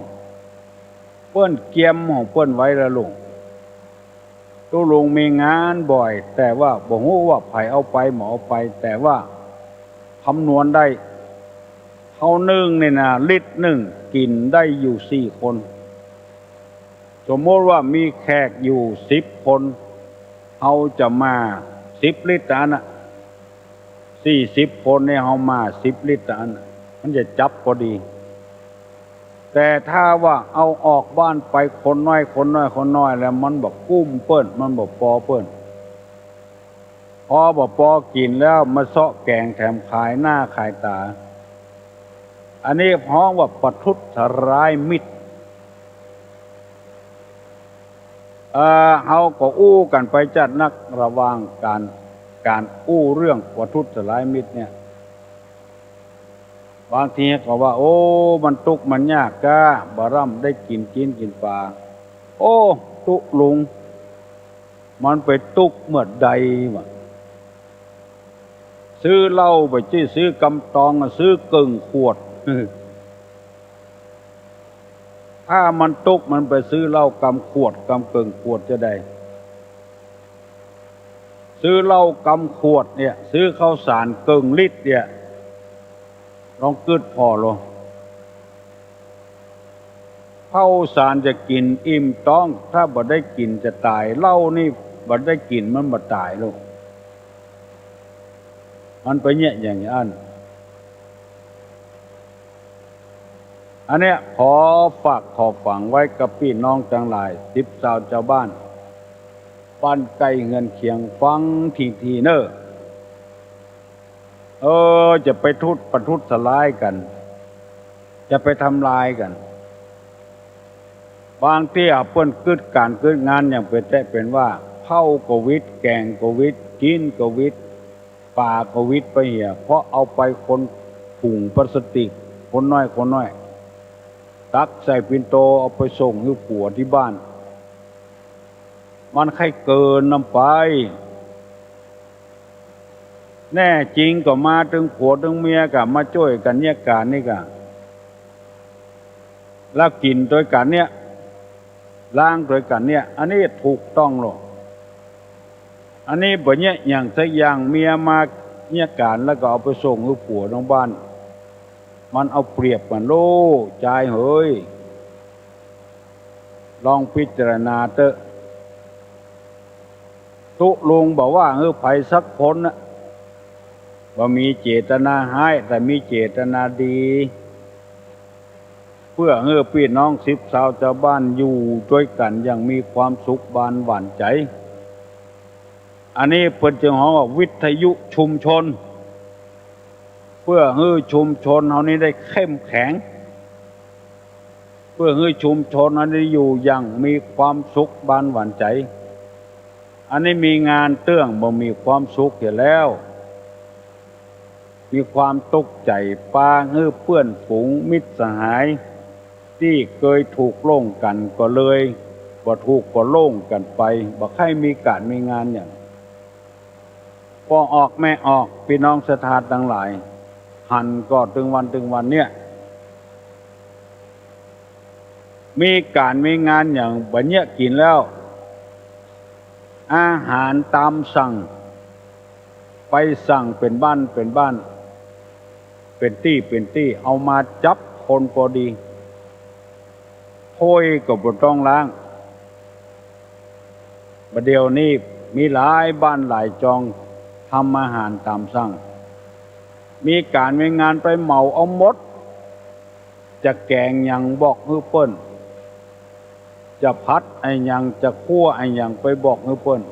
เปิ้นเกียมของเปิ้นไว้ละลุง ตุ๊ลุงมีงานบ่อย แต่ว่าบ่ฮู้ว่าใผเอาไปบ่เอาไป แต่ว่าคำนวณได้ ข้าวนึ่งนี่นะ ลิตรนึ่งกิ๋นได้อยู่สี่คน สมมุติว่ามีแขกอยู่สิบคน เฮาจะมาสิบลิตรอันน่ะ สี่สิบคนเนี่ย เฮามาสิบลิตรอันน่ะ มันจะจับพอดี แต่ถ้าว่าเอาออกบ้านไปคนน้อย คนน้อย คนน้อยแล้ว มันบ่กุ้มเปิ้น มันบ่ปอเปิ้น พอบ่ปอกิ๋นแล้วมาเซาะแก๋งแถมขายหน้าขายต๋า อันนี้ฮ้องว่าประทุษร้ายมิตร เอ่อ เฮาก็อู้กั๋นไปจัดนัก ระหว่างก๋าน ก๋านอู้เรื่องประทุษร้ายมิตรเนี่ย บางทีก็ว่า โอ้ มันตุ๊กข์มันยากก้า บ่ร่ำได้กิ๋น กิ๋น กิ๋นป๋า โอ้ ตุ๊ลุง มันไปตุ๊กข์เมื่อใดวะ ซื้อเหล้าบ่ใจ้ซื้อกำตองอะ ซื้อเกิ่งขวด ถ้ามันตุ๊กข์มันไปซื้อเหล้ากำขวดกำเกิ่งขวดจะใด ซื้อเหล้ากำขวดเนี่ย ซื้อข้าวสารเกิ่งลิตรเนี่ย ลองกึ๊ดผ่อลง ข้าวสารจะกิ๋นอิ่มต๊อง ถ้าบ่ได้กิ๋นจะต๋าย เหล้านี่บ่ได้กิ๋นมันบ่ต๋ายลูก มันเป๋นเยียะอย่างอั้น อันเนี้ยขอฝากขอฝังไว้กับปี้น้องตังหลาย สิบซาวจาวบ้าน บ้านใก้เฮือนเคียงฟังถี่ๆ เน่อ เออ จะไปทุบประทุษร้ายกั๋น จะไปทำลายกั๋น บางเตื้อเปิ้นกึ๊ดก๋านกึ๊ดงานอย่างเป๋นแต๊เป๋นว่า ข้าวก็วิทย์ แก๋งก็วิทย์ จิ๊นก็วิทย์ ป๋าก็วิทย์ไปเหีย เพราะเอาไปคนถุงพลาสติก คนน้อยคนน้อย ตักใส่ปิ่นโตเอาไปส่งหื้อผัวตี้บ้าน มันใค่เกินนำไป แน่จริงก็มาตึงผัวตึงเมียก็มาจ้วยกั๋นเยียะก๋านนี่ก่ะ แล้วกิ๋นตวยกั๋นเนี่ย ล้างตวยกั๋นเนี่ย อันนี้ถูกต้องลอ อันนี้บ่เยียะหยังสักอย่าง เมียมาเยียะก๋านแล้วก็เอาไปส่งหื้อผัวตึงบ้าน มันเอาเปรียบกั๋นโล จายเหย ลองพิจารณาเต๊อะ ตุ๊ลุงบ่ว่าหื้อใผสักคนน่ะ บ่มีเจตนาฮ้าย แต่มีเจตนาดี เปื้อหื้อปี้น้องสิบซาวจาวบ้านอยู่ตวยกั๋นอย่างมีความสุขบานหวานใจ๋ อันนี้เปิ้นจึงฮ้องว่าวิทยุชุมชน เปื้อหื้อชุมชนเฮานี้ได้เข้มแข็ง เปื้อหื้อชุมชนเฮานี้อยู่อย่างมีความสุขบานหวานใจ๋ อันนี้มีงานเตื้องบ่มีความสุขเหียแล้ว มีความตุ๊กใจ๋ ปางหื้อเปื้อนฝูงมิตรสหาย ตี้เกยถูกโล่งกั๋นก็เลย บ่ถูกก็โล่งกั๋นไป บ่ใค่มีก๋านมีงานหยัง ป้อออกแม่ออก ปี้น้องศรัทธาตังหลาย หันก่อตึงวันตึงวันเนี่ย มีก๋านมีงานหยังบ่เยียะกิ๋นแล้ว อาหารต๋ามสั่ง ไปสั่งเป๋นบ้านเป๋นบ้าน เป๋นตี้เป๋นตี้ เอามาจั๊บคนปอดี ถ้วยก็บ่ต้องล้าง บ่าเดี่ยวนี้มีหลายบ้านหลายจอง ทำอาหารต๋ามสั่ง มีก๋านมีงานไปเหมาเอาหมด จะแก๋งหยังบอกหื้อเปิ้น จะผัดอะหยัง จะคั่วอะหยังไปบอกหื้อเปิ้น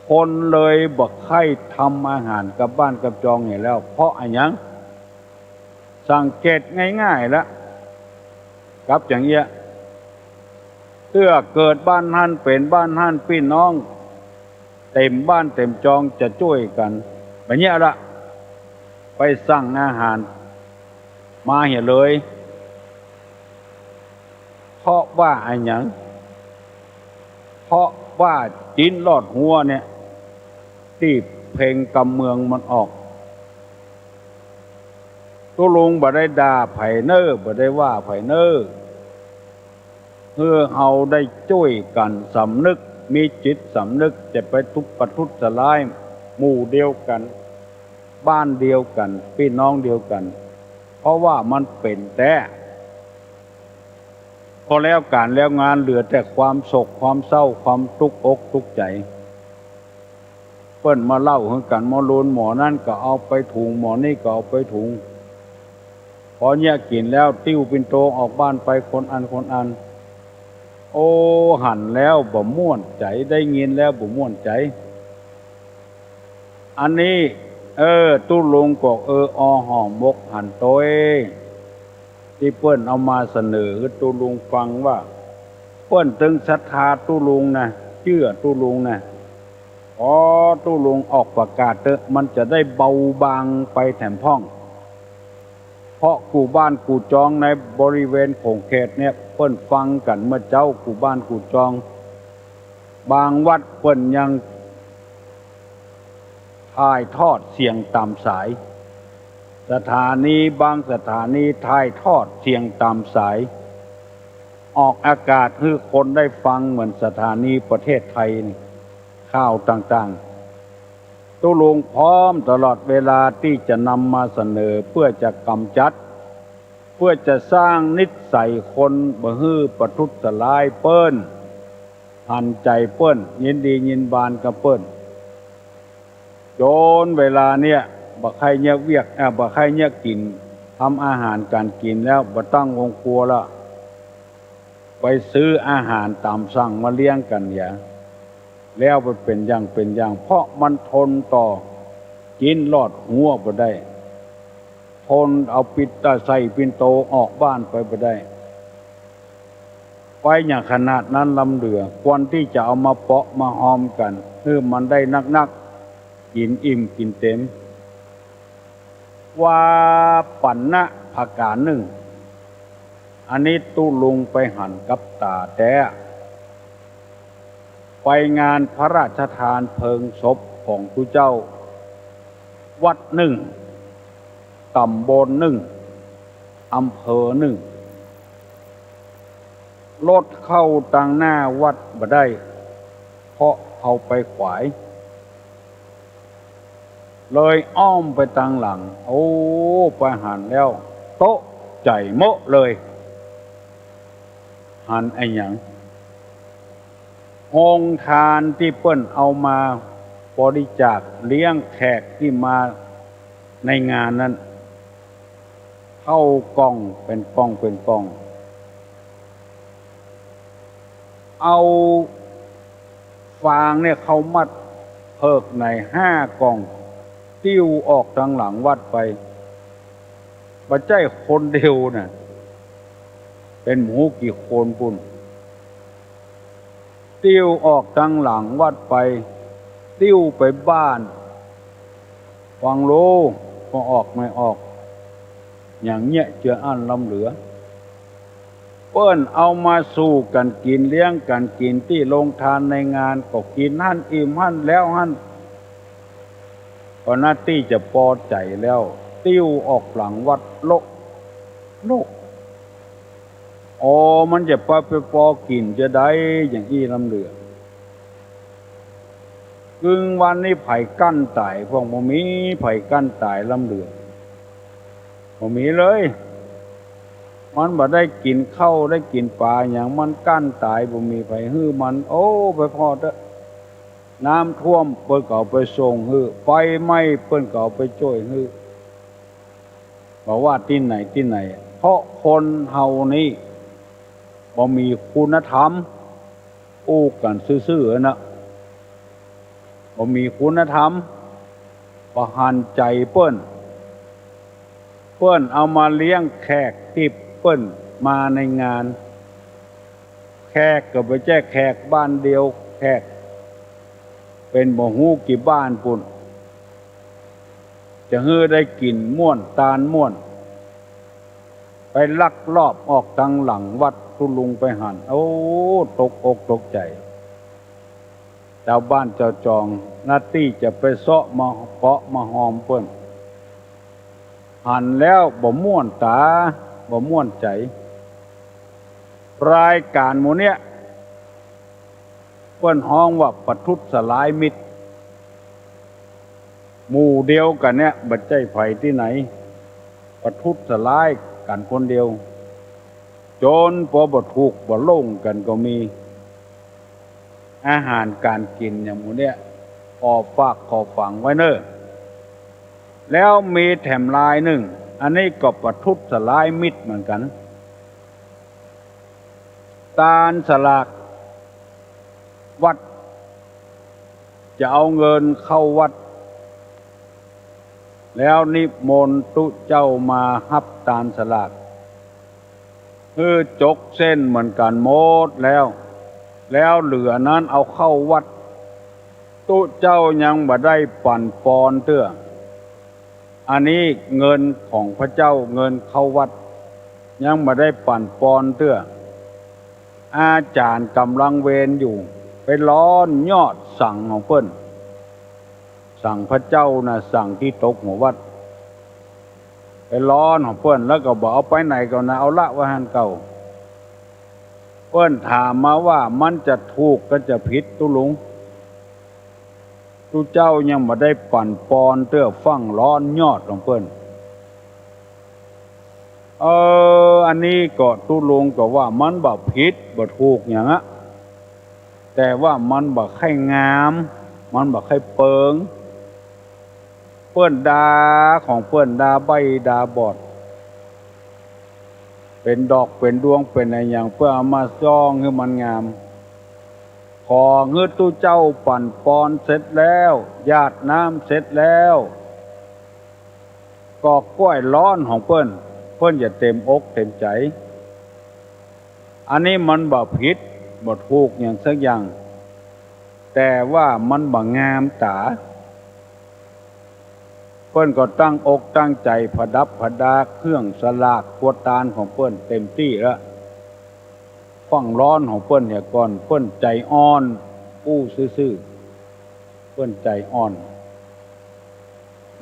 คนเลยบ่ใค่ทำอาหารกับบ้านกับจองเหียแล้ว เพราะอะหยัง สังเกตง่ายๆ ละ กับอย่างเอี้ย เตื้อเกิดบ้านหั้นเป๋นบ้านหั้น ปี้น้องเต็มบ้านเต็มจองจะจ้วยกั๋น บ่เยียะละ ไปสั่งอาหารมาเหียเลย เพราะว่าอะหยัง เพราะว่าจิ๊นลอดฮั้วเนี่ย ตี้เพลงกำเมืองมันออก ตุ๊ลุงบ่ได้ด่าใผเน่อ บ่ได้ว่าใผเน่อ หื้อเฮาได้จ้วยกั๋นสำนึก มีจิตสำนึก จะไปทุบประทุษร้ายหมู่เดียวกั๋น บ้านเดียวกั๋น ปี้น้องเดียวกั๋น เพราะว่ามันเป๋นแต๊ พอแล้วก๋านแล้วงานเหลือแต่ความโศกความเศร้า ความตุ๊กอกตุ๊กใจ๋ เปิ้นมาเล่าหื้อกั๋น หมอลูนหมอนั้นก็เอาไปถุง หมอนี้ก็เอาไปถุง พอเยียะกิ๋นแล้ว ติ้วปิ่นโตออกบ้านไปคนอันคนอัน โอ้ หันแล้วบ่ม่วนใจ๋ ได้ยินแล้วบ่ม่วนใจ๋ อันนี้ เออ ตุ๊ลุงก็เออออห่อหมกหันโตย ตี้เปิ้นเอามาเสนอหื้อตุ๊ลุงฟังว่า เปิ้นตึงศรัทธาตุ๊ลุงนะ เจื้อตุ๊ลุงนะ ขอตุ๊ลุงออกประกาศเต๊อะ มันจะได้เบาบางไปแถมพ่อง เพราะกู้บ้านกู้จองในบริเวณโขงเขตเนี่ย เปิ้นฟังกั๋นเมื่อเจ๊ากู้บ้านกู้จอง บางวัดเปิ้นยัง ถ่ายทอดเสียงต๋ามสาย สถานีบางสถานีถ่ายทอดเสียงต๋ามสาย ออกอากาศหื้อคนได้ฟังเหมือนสถานีประเทศไทยนี่ ข่าวต่างๆ ตุ๊ลุงพร้อมตลอดเวลาตี้จะนำมาเสนอเปื้อจะก๋ำจัด เปื้อจะสร้างนิสัยคนบ่หื้อประทุษร้ายเปิ้น หันใจ๋เปิ้น ยินดียินบานกับเปิ้น จ๋นเวลาเนี่ย บ่ใค่เยียะเวียก เอ่อ บ่ใค่เยียะกิ๋น ทำอาหารก๋านกิ๋นแล้ว บ่ตั้งโฮงครัวละ ไปซื้ออาหารต๋ามสั่งมาเลี้ยงกั๋นเหีย แล้วไปเป๋นอย่างเป๋นอย่าง เพราะมันทนต่อ กิ๋นลอดหัวบ่ได้ ทนเอาปิ่นต๋าใส่ปิ่นโตออกบ้านไปบ่ได้ ไปอย่างขนาดนั้นล้ำเหลือ ควรตี้จะเอามาเปาะมาฮอมกั๋น หื้อมันได้นักๆ กิ๋นอิ่มกิ๋นเต๋ม ว่าปั๋นนะผะก๋านนึ่ง อันนี้ตุ๊ลุงไปหันกับต๋าแต๊ ไปงานพระราชทานเพลิงศพของตุ๊เจ้า วัดนึ่ง ต๋ำบลนึ่ง อำเภอนึ่ง รถเข้าตังหน้าวัดบ่ได้ เพราะเขาไปขวาย เลยอ้อมไปตังหลัง โอ้ ไปหันแล้ว ตกใจ๋เมาะเลย หันอะหยัง โฮงทานตี้เปิ้นเอามาบริจาคเลี้ยงแขกตี้มาในงานนั้น เข้ากล่องเป๋นกล่องเป๋นกล่อง เอาฟางเนี่ยเข้ามัดเผิกในห้ากล่อง ติ้วออกตังหลังวัดไป บ่ใจ้คนเดียวน่ะ เป๋นบ่ฮู้กี่คนปู้น ติ้วออกตังหลังวัดไป ติ้วไปบ้าน ฟังโล บ่ออกไม่ออก อย่างเยียะเจืออั้นล้ำเหลือ เปิ้นเอามาสู่กั๋นกิ๋น เลี้ยงกั๋นกิ๋นตี้โฮงทานในงาน ก็กิ๋นหั้น อิ่มหั้น แล้วหั้น ก็นาตี้จะปอใจ๋แล้ว ติ้วออกหลังวัดโละโละ อ๋อ มันจะไป ไปปอกิ๋นจาใดอย่างอี้ล้ำเหลือ กึ่งวันนี้ใผกั้นต๋าย พวกบ่มีใผกั้นต๋ายล้ำเหลือ บ่มีเลย มันบ่ได้กิ๋นข้าวได้กิ๋นป๋าหยัง มันกั้นต๋าย บ่มีใผหื้อมัน โอ้ ไปผ่อเต๊อะ น้ำท่วมเปิ้นก็เอาไปส่งหื้อ ไฟไหม้เปิ้นก็เอาไปจ้วยหื้อ บ่ว่าตี้ไหนตี้ไหน เพราะคนเฮานี้บ่มีคุณธรรม อู้กั๋นซื่อๆ นะ บ่มีคุณธรรม บ่หันใจ๋เปิ้น เปิ้นเอามาเลี้ยงแขกตี้เปิ้นมาในงาน แขกก็บ่ใจ้แขกบ้านเดียว แขกเป๋นบ่ฮู้กี่บ้านปู้น จะหื้อได้กิ๋นม่วนตานม่วน ไปลักลอบออกตังหลังวัด ตุ๊ลุงไปหัน โอ้ ตกอกตกใจ๋ จาวบ้านจาวจอง นาตี้จะไปเซาะมาเปาะมาฮอมเปิ้น หันแล้วบ่ม่วนต๋า บ่ม่วนใจ๋ รายก๋านหมู่เนี้ย เปิ้นฮ้องว่าประทุษร้ายมิตร หมู่เดียวกั๋นเนี้ย บ่ใจ้ใผตี้ไหน ประทุษร้ายกั๋นคนเดียว จ๋นปอบ่ถูกบ่ลงกั๋นก็มี อาหารก๋านกิ๋นอย่างหมู่เนี้ย ขอฝากขอฝังไว้เน่อ แล้วมีแถมลายนึ่ง อันนี้ก็ประทุษร้ายมิตรเหมือนกั๋น ตานสลากวัด จะเอาเงินเข้าวัด แล้วนิมนต์ตุ๊เจ้ามาฮับตานสลาก หื้อจกเส้นเหมือนกั๋นหมดแล้ว แล้วเหลือนั้นเอาเข้าวัด ตุ๊เจ้ายังบ่ได้ปั๋นปอนเตื้อ อันนี้เงินของพระเจ้า เงินเข้าวัด ยังบ่ได้ปั๋นปอนเตื้อ อาจ๋ารย์ก๋ำลังเวรอยู่ ไปร้อนยอดสังของเปิ้น สังพระเจ้านะ สังตี้ตกหัววัด ไปร้อนของเปิ้น แล้วก็บ่เอาไปไหนก่อนนะ เอาละไว้หั้นเก่า เปิ้นถามมาว่ามันจะถูกก็จะผิดตุ๊ลุง ตุ๊เจ้ายังบ่ได้ปั๋นปอนเตื้อ ฟั่งร้อนยอดของเปิ้น เออ อันนี้ก็ตุ๊ลุงก็ว่ามันบ่ผิดบ่ถูกหยังอะ แต่ว่ามันบ่ใค่งาม มันบ่ใค่เปิง เปิ้นดาของเปิ้นดาใบ้ดาบอด เป๋นดอกเป๋นดวงเป๋นอะหยัง เปิ้นเอามาส่องหื้อมันงาม ขอหื้อตุ๊เจ้าปั่นปอนเสร็จแล้ว หยาดน้ำเสร็จแล้ว ก็ก้วยฮ้อนของเปิ้น เปิ้นจะเต็มอกเต็มใจ๋ อันนี้มันบ่ผิดบ่ถูกหยังสักอย่าง แต่ว่ามันบ่งามต๋า เปิ้นก็ตั้งอกตั้งใจ๋ประดับประดาเครื่องสลากครัวตานของเปิ้นเต็มตี้แล้ว ฟั่งฮ้อนของเปิ้นเหียก่อน เปิ้นใจ๋อ่อน อู้ซื่อๆ เปิ้นใจ๋อ่อน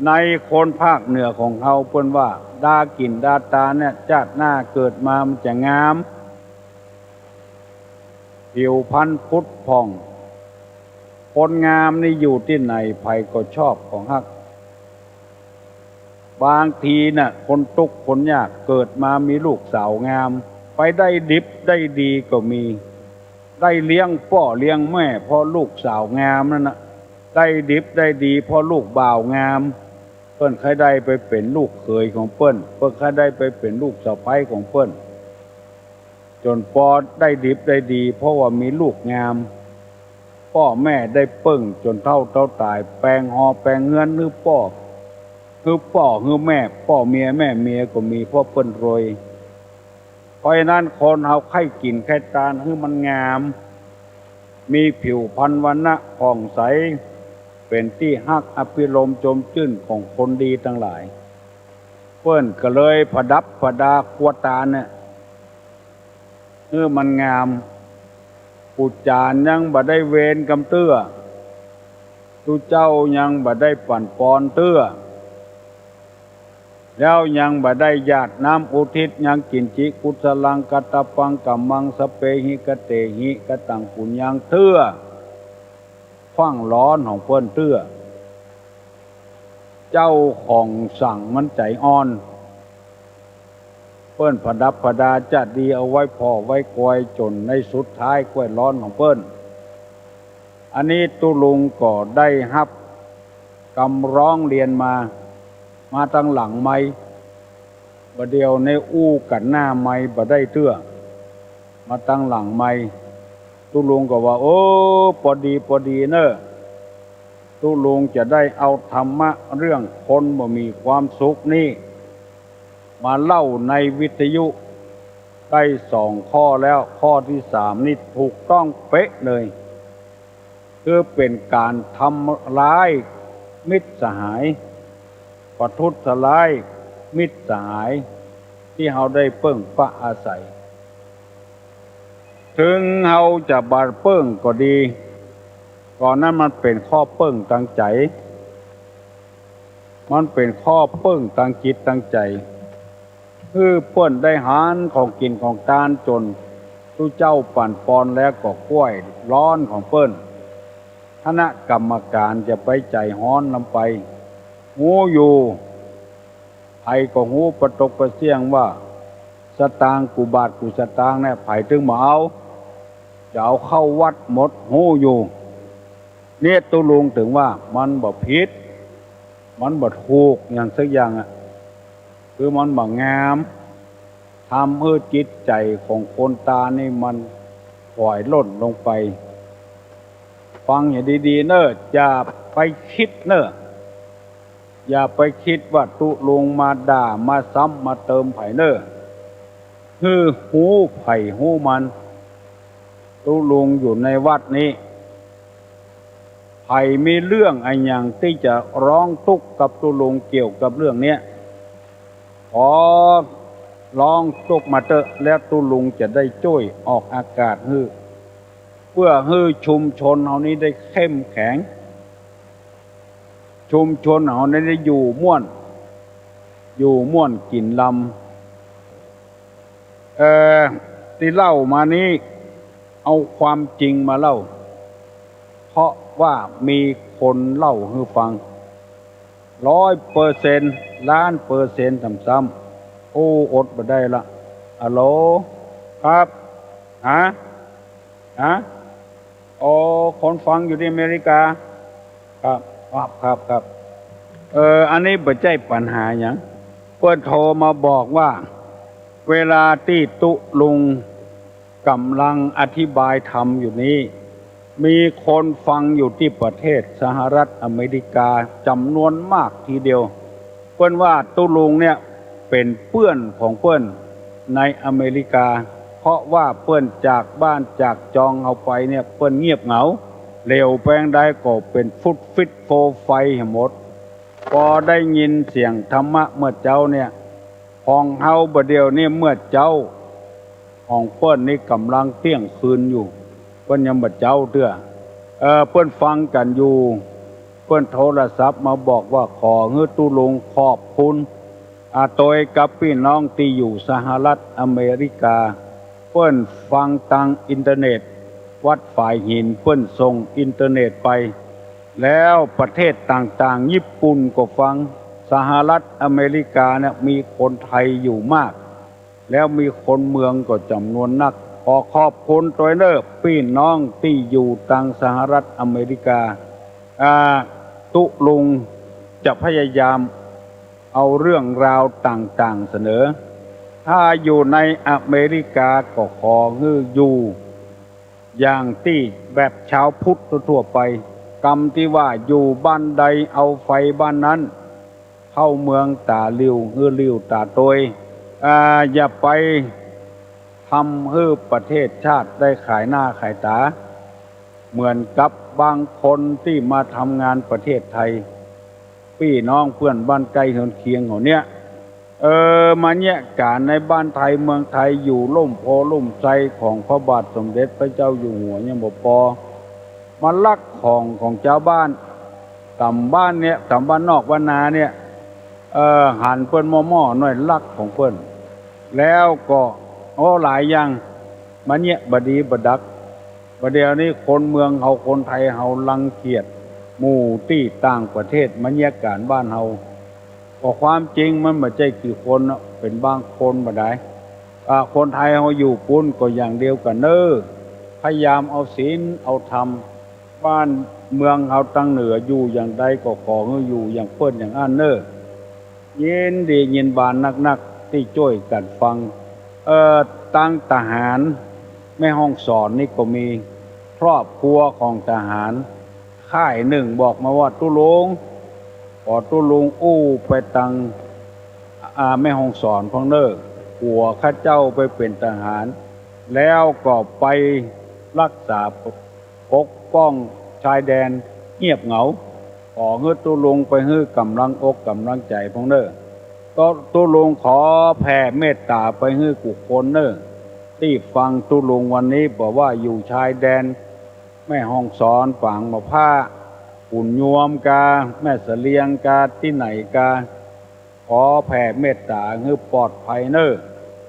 ในคนภาคเหนือของเฮาเปิ้นว่า ดากิ๋นดาตาเนี่ย จาติหน้าเกิดมามันจะงาม ผิวพรรณผุดผ่อง คนงามนี่อยู่ตี้ไหนใผก็ชอบก็ฮัก บางทีน่ะ คนตุ๊กข์คนยากเกิดมามีลูกสาวงาม ไปได้ดิบได้ดีก็มี ได้เลี้ยงป้อเลี้ยงแม่เพราะลูกสาวงามนั่นน่ะ ได้ดิบได้ดีเพราะลูกบ่าวงาม เปิ้นใค่ได้ไปเป๋นลูกเขยของเปิ้น เปิ้นใค่ได้ไปเป๋นลูกสะใภ้ของเปิ้น จ๋นปอได้ดิบได้ดี เพราะว่ามีลูกงาม ป้อแม่ได้เปิ้งจ๋นเฒ่าเฒ่าต๋าย แป๋งห่อแป๋งเฮือนหื้อป้อ หื้อป้อหื้อแม่ ป้อเมียแม่เมียก็มี เพราะเปิ้นรวย เพราะฉะนั้นคนเฮาใค่กิ๋นใค่ตานหื้อมันงาม มีผิวพรรณวรรณะผ่องใส เป๋นตี้ฮักอภิรมย์จมจื้นของคนดีตังหลาย เปิ้นก็เลยประดับประดาครัวตานเนี่ย หื้อมันงาม ปู่จ๋ารย์ยังบ่ได้เวรกำเตื้อ ตุ๊เจ้ายังบ่ได้ปั่นปอนเตื้อ แล้วยังบ่ได้หยาดน้ำอุทิศ ยังกิ๋นจิกุสลังกัตตะปังกัมมัง สะเปหิ กะเตหิ กะตัง ปุญญัง เตื้อ ฟั่งฮ้อนของเปิ้นเตื้อ เจ้าของสังมันใจ๋อ่อน เปิ้นประดับประดาจาติดีเอาไว้ผ่อไว้กอย จ๋นในสุดท้ายก้วยฮ้อนของเปิ้น อันนี้ตุ๊ลุงก็ได้ฮับกำฮ้องเรียนมา มาตังหลังไมค์ บ่าเดี่ยวนี้อู้กั๋นหน้าไมค์บ่ได้เตื้อ มาตังหลังไมค์ ตุ๊ลุงก็ว่า เออ ปอดีปอดีเน่อ ตุ๊ลุงจะได้เอาธรรมะเรื่องคนบ่มีความสุขนี้ มาเล่าในวิทยุได้สองข้อแล้ว ข้อตี้สามนี่ถูกต้องเป๊ะเลย คือเป๋นก๋านทำร้ายมิตรสหาย ประทุษร้ายมิตรสหาย ตี้เฮาได้เปิ้งปะอาศัย เถิงเฮาจะบ่เปิ้งก็ดี ก็นั้นมันเป๋นข้อเปิ้งตางใจ๋ มันเป๋นข้อเปิ้งตางจิตตางใจ๋ หื้อเปิ้นได้หารของกิ๋นของตานจ๋นตุ๊เจ้าปั่นปอนแล้วก็ก้วยฮ้อนของเปิ้น คณะกรรมก๋านจะไปใจ๋ฮ้อนนำไป ฮู้อยู่ ใผก็ฮู้ปะตกปะเสี้ยงว่า สตางค์กูบาทกูสตางค์เนี่ย ใผเถิงบ่เอา จะเอาเข้าวัดหมด ฮู้อยู่ เนี่ยตุ๊ลุงเถิงว่ามันบ่ผิด มันบ่ถูกหยังสักอย่างอะ คือมันบ่งาม ทำหื้อจิตใจ๋ของคนตานี่มันถอยล่นลงไป ฟังหื้อดีๆ เน่อ อย่าไปกึ๊ดเน่อ อย่าไปกึ๊ดว่าตุ๊ลุงมาด่า มาซ้ำมาเติมใผเน่อ หื้อฮู้ใผฮู้มัน ตุ๊ลุงอยู่ในวัดนี้ ใผมีเรื่องอะหยังตี้จะฮ้องตุ๊กข์กับตุ๊ลุงเกี่ยวกับเรื่องเนี้ย ขอฮ้องตุ๊กข์มาเต๊อะ แล้วตุ๊ลุงจะได้จ้วยออกอากาศหื้อ เปื้อหื้อชุมชนเฮานี้ได้เข้มแข็ง ชุมชนเฮานี้ได้อยู่ม่วน อยู่ม่วนกิ๋นลำ เอ่อ ตี้เล่ามานี้ เอาความจริงมาเล่า เพราะว่ามีคนเล่าหื้อฟัง ร้อยเปอร์เซ็นต์ ล้านเปอร์เซ็นต์ซ้ำ อ้ อดบ่ได้ละ ฮัลโหล ครับ ฮะ ฮะ อ๋อ คนฟังอยู่ตี้อเมริกา ครับ ครับ ครับ ครับ เออ อันนี้บ่ใจ้ปัญหาหยัง เปิ้นโทรมาบอกว่า เวลาตี้ตุ๊ลุง ก่ำลังอธิบายธรรมอยู่นี้ มีคนฟังอยู่ตี้ประเทศสหรัฐอเมริกาจ๋ำนวนมากทีเดียว เปิ้นว่าตุ๊ลุงเนี่ยเป๋นเปื้อนของเปิ้นในอเมริกา เพราะว่าเปิ้นจากบ้านจากจองเฮาไปเนี่ย เปิ้นเงียบเหงา เหลียวไปตางใดก็เป๋นฟุดฟิดโฟไฟหมด ปอได้ยินเสียงธรรมะเมื่อเจ๊าเนี่ย ของเฮาบ่าเดี่ยวนี้เมื่อเจ๊า ของเปิ้นนี่ก่ำลังเตี้ยงคืนอยู่ เปิ้นยังบ่าเจ๊าเตื้อ เออ เปิ้นฟังกั๋นอยู่ เปิ้นโทรศัพท์มาบอกว่าขอหื้อตุ๊ลุงขอบคุณ อา ตวยกับปี้น้องตี้อยู่สหรัฐอเมริกา เปิ้นฟังตางอินเทอร์เน็ต วัดฝายหินเปิ้นส่งอินเทอร์เน็ตไป แล้วประเทศต่างๆ ญี่ปุ่นก็ฟัง สหรัฐอเมริกาเนี่ยมีคนไทยอยู่มาก แล้วมีคนเมืองก็จ๋ำนวนนัก ขอขอบคุณตวยเน่อปี้น้องตี้อยู่ตางสหรัฐอเมริกา อ่า ตุ๊ลุงจะพยายามเอาเรื่องราวต่างๆ เสนอ ถ้าอยู่ในอเมริกาก็ขอหื้ออยู่ อย่างตี้แบบชาวพุทธทั่วๆ ไป กำตี้ว่าอยู่บ้านใดเอาไฟบ้านนั้น เข้าเมืองต๋าลิ่ว หื้อลิ่วต๋าตวย อ่า อย่าไปทำหื้อประเทศชาติได้ขายหน้าขายต๋า เหมือนกับบางคนตี้มาทำงานประเทศไทย ปี้น้องเปื้อนบ้านใก้เฮือนเคียงเฮาเนี่ย เออ มาเยียะก๋านในบ้านไทยเมืองไทย อยู่ลุ่มโพธิ์ลุ่มไทรของพระบาทสมเด็จพระเจ้าอยู่หัวยังบ่ปอ มาลักของของจาวบ้าน ต๋ามบ้านเนี่ย ต๋ามบ้านนอกบ้านนาเนี่ย เออ หันเปิ้นหม้อๆ หน้อยลักของเปิ้น แล้วก็ โอ้ หลายอย่าง มาเยียะบ่ดีบ่ดัก บ่าเดี่ยวนี้คนเมืองเฮา คนไทยเฮารังเกียจหมู่ตี้ต่างประเทศมาเยียะก๋านบ้านเฮา ก็ความจริงมันบ่ใจ้กี่คนเนาะ เป๋นบางคนบ่ดาย อ่า คนไทยเฮาอยู่ปู๊นก็อย่างเดียวกั๋นเน่อ พยายามเอาศีลเอาธรรม บ้านเมืองเฮาตางเหนืออยู่อย่างใดก็ขอหื้ออยู่อย่างเปิ้นอย่างอั้นเน่อ ยินดียินบานนักๆ ตี้จ้วยกั๋นฟัง เอ่อ ตางทหารแม่ฮ่องสอนนี่ก็มี ครอบครัวของทหารค่ายนึ่งบอกมาว่า ตุ๊ลุง ขอตุ๊ลุงอู้ไปตาง อ่า แม่ฮ่องสอนพ่องเน่อ ผัวข้าเจ้าไปเป๋นทหาร แล้วก็ไปรักษาปกป้องชายแดน เงียบเหงา ขอหื้อตุ๊ลุงไปหื้อก๋ำลังอกก๋ำลังใจ๋พ่องเน่อ ก็ตุ๊ลุงขอแผ่เมตต๋าไปหื้อกู้คนเน่อ ตี้ฟังตุ๊ลุงวันนี้ บ่ว่าอยู่ชายแดน แม่ฮ่องสอน ปางบ่าพร้าว ขุนยวมกา แม่เสลียงกา ตี้ไหนกา ขอแผ่เมตต๋าหื้อปลอดภัยเน่อ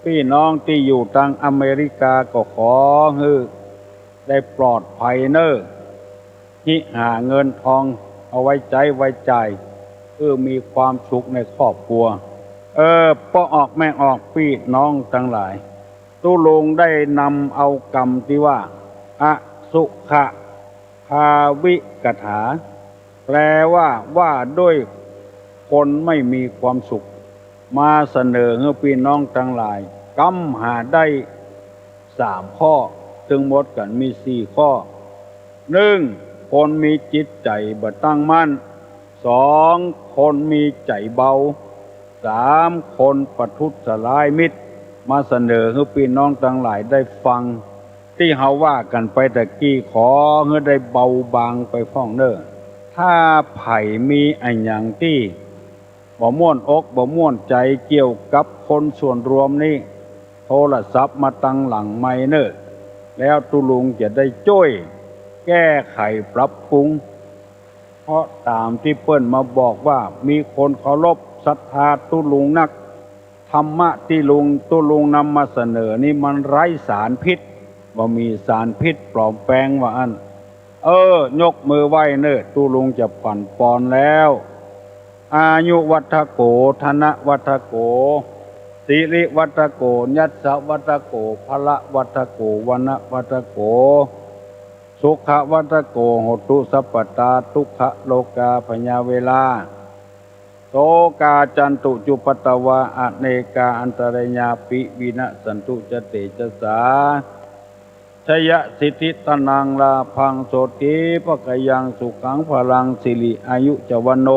ปี้น้องตี้อยู่ตางอเมริกาก็ขอหื้อได้ปลอดภัยเน่อ ฮิหาเงินทองเอาไว้ใจ๊ไว้จ่าย เพื่อมีความสุขในครอบครัว เออ ป้อออกแม่ออกปี้น้องตังหลาย ตุ๊ลุงได้นำเอากำตี้ว่า อสุขะ ภาวิกถา แปลว่า ว่าด้วยคนไม่มีความสุข มาเสนอหื้อปี้น้องตังหลาย กำหาได้สามข้อ ตึงหมดกั๋นมีสี่ข้อ นึ่ง คนมีจิตใจ๋บ่ตั้งมั่น สอง คนมีใจ๋เบา สาม คนประทุษร้ายมิตร มาเสนอหื้อปี้น้องตังหลายได้ฟัง ตี้เฮาว่ากั๋นไปตะกี้ ขอหื้อได้เบาบางไปพ่องเน่อ ถ้าใผมีอะหยังตี้บ่ม่วนอกบ่ม่วนใจ๋เกี่ยวกับคนส่วนรวมนี้ โทรศัพท์มาตางหลังไมค์เน่อ แล้วตุ๊ลุงจะได้จ้วยแก้ไขปรับปรุง เพราะต๋ามตี้เปิ้นมาบอกว่า มีคนเคารพศรัทธาตุ๊ลุงนัก ธรรมะตี้ลุง ตุ๊ลุงนำมาเสนอนี้มันไร้สารพิษ บ่มีสารพิษปลอมแปลงว่าอั้น เออ ยกมือไหว้เน่อ ตุ๊ลุงจะผันปอนแล้ว อายุวัฒโก ธนวัฒโก สิริวัฒโก ยัสสะวัฒโก พละวัฒโก วรรณวัฒโก สุขวัฒโก โหตุสัพพตา ทุกขโรคาพยาเวรา โสกาจันตุจุปปตวา อเนกาอันตรายาปิ วินัสสันตุจะเตจสา ชยสิทธิธนังลาภัง โสตถีภะคะยัง สุขังพลัง สิริอายุจะวัณโณ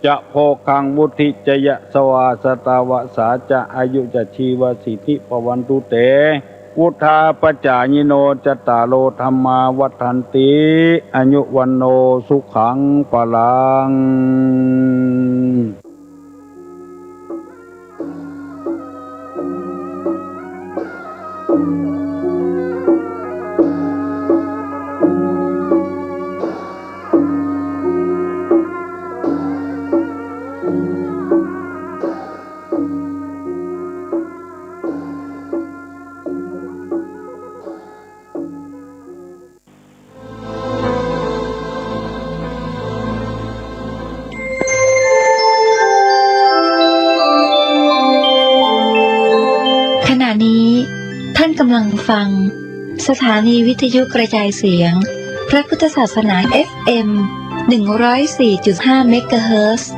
จะโภคัง วุฒิจะยะสวา สตาวะสาจะ อายุจะชีวสิทธิภวันตุเต วุฒาปจายิโน จัตตาโรธัมมา วัฑฒันติ อายุวัณโณ สุขังพลัง ขณะนี้ท่านกำลังฟังสถานีวิทยุกระจายเสียงพระพุทธศาสนา เอฟเอ็ม หนึ่งร้อยสี่จุดห้า เมกะเฮิรตซ์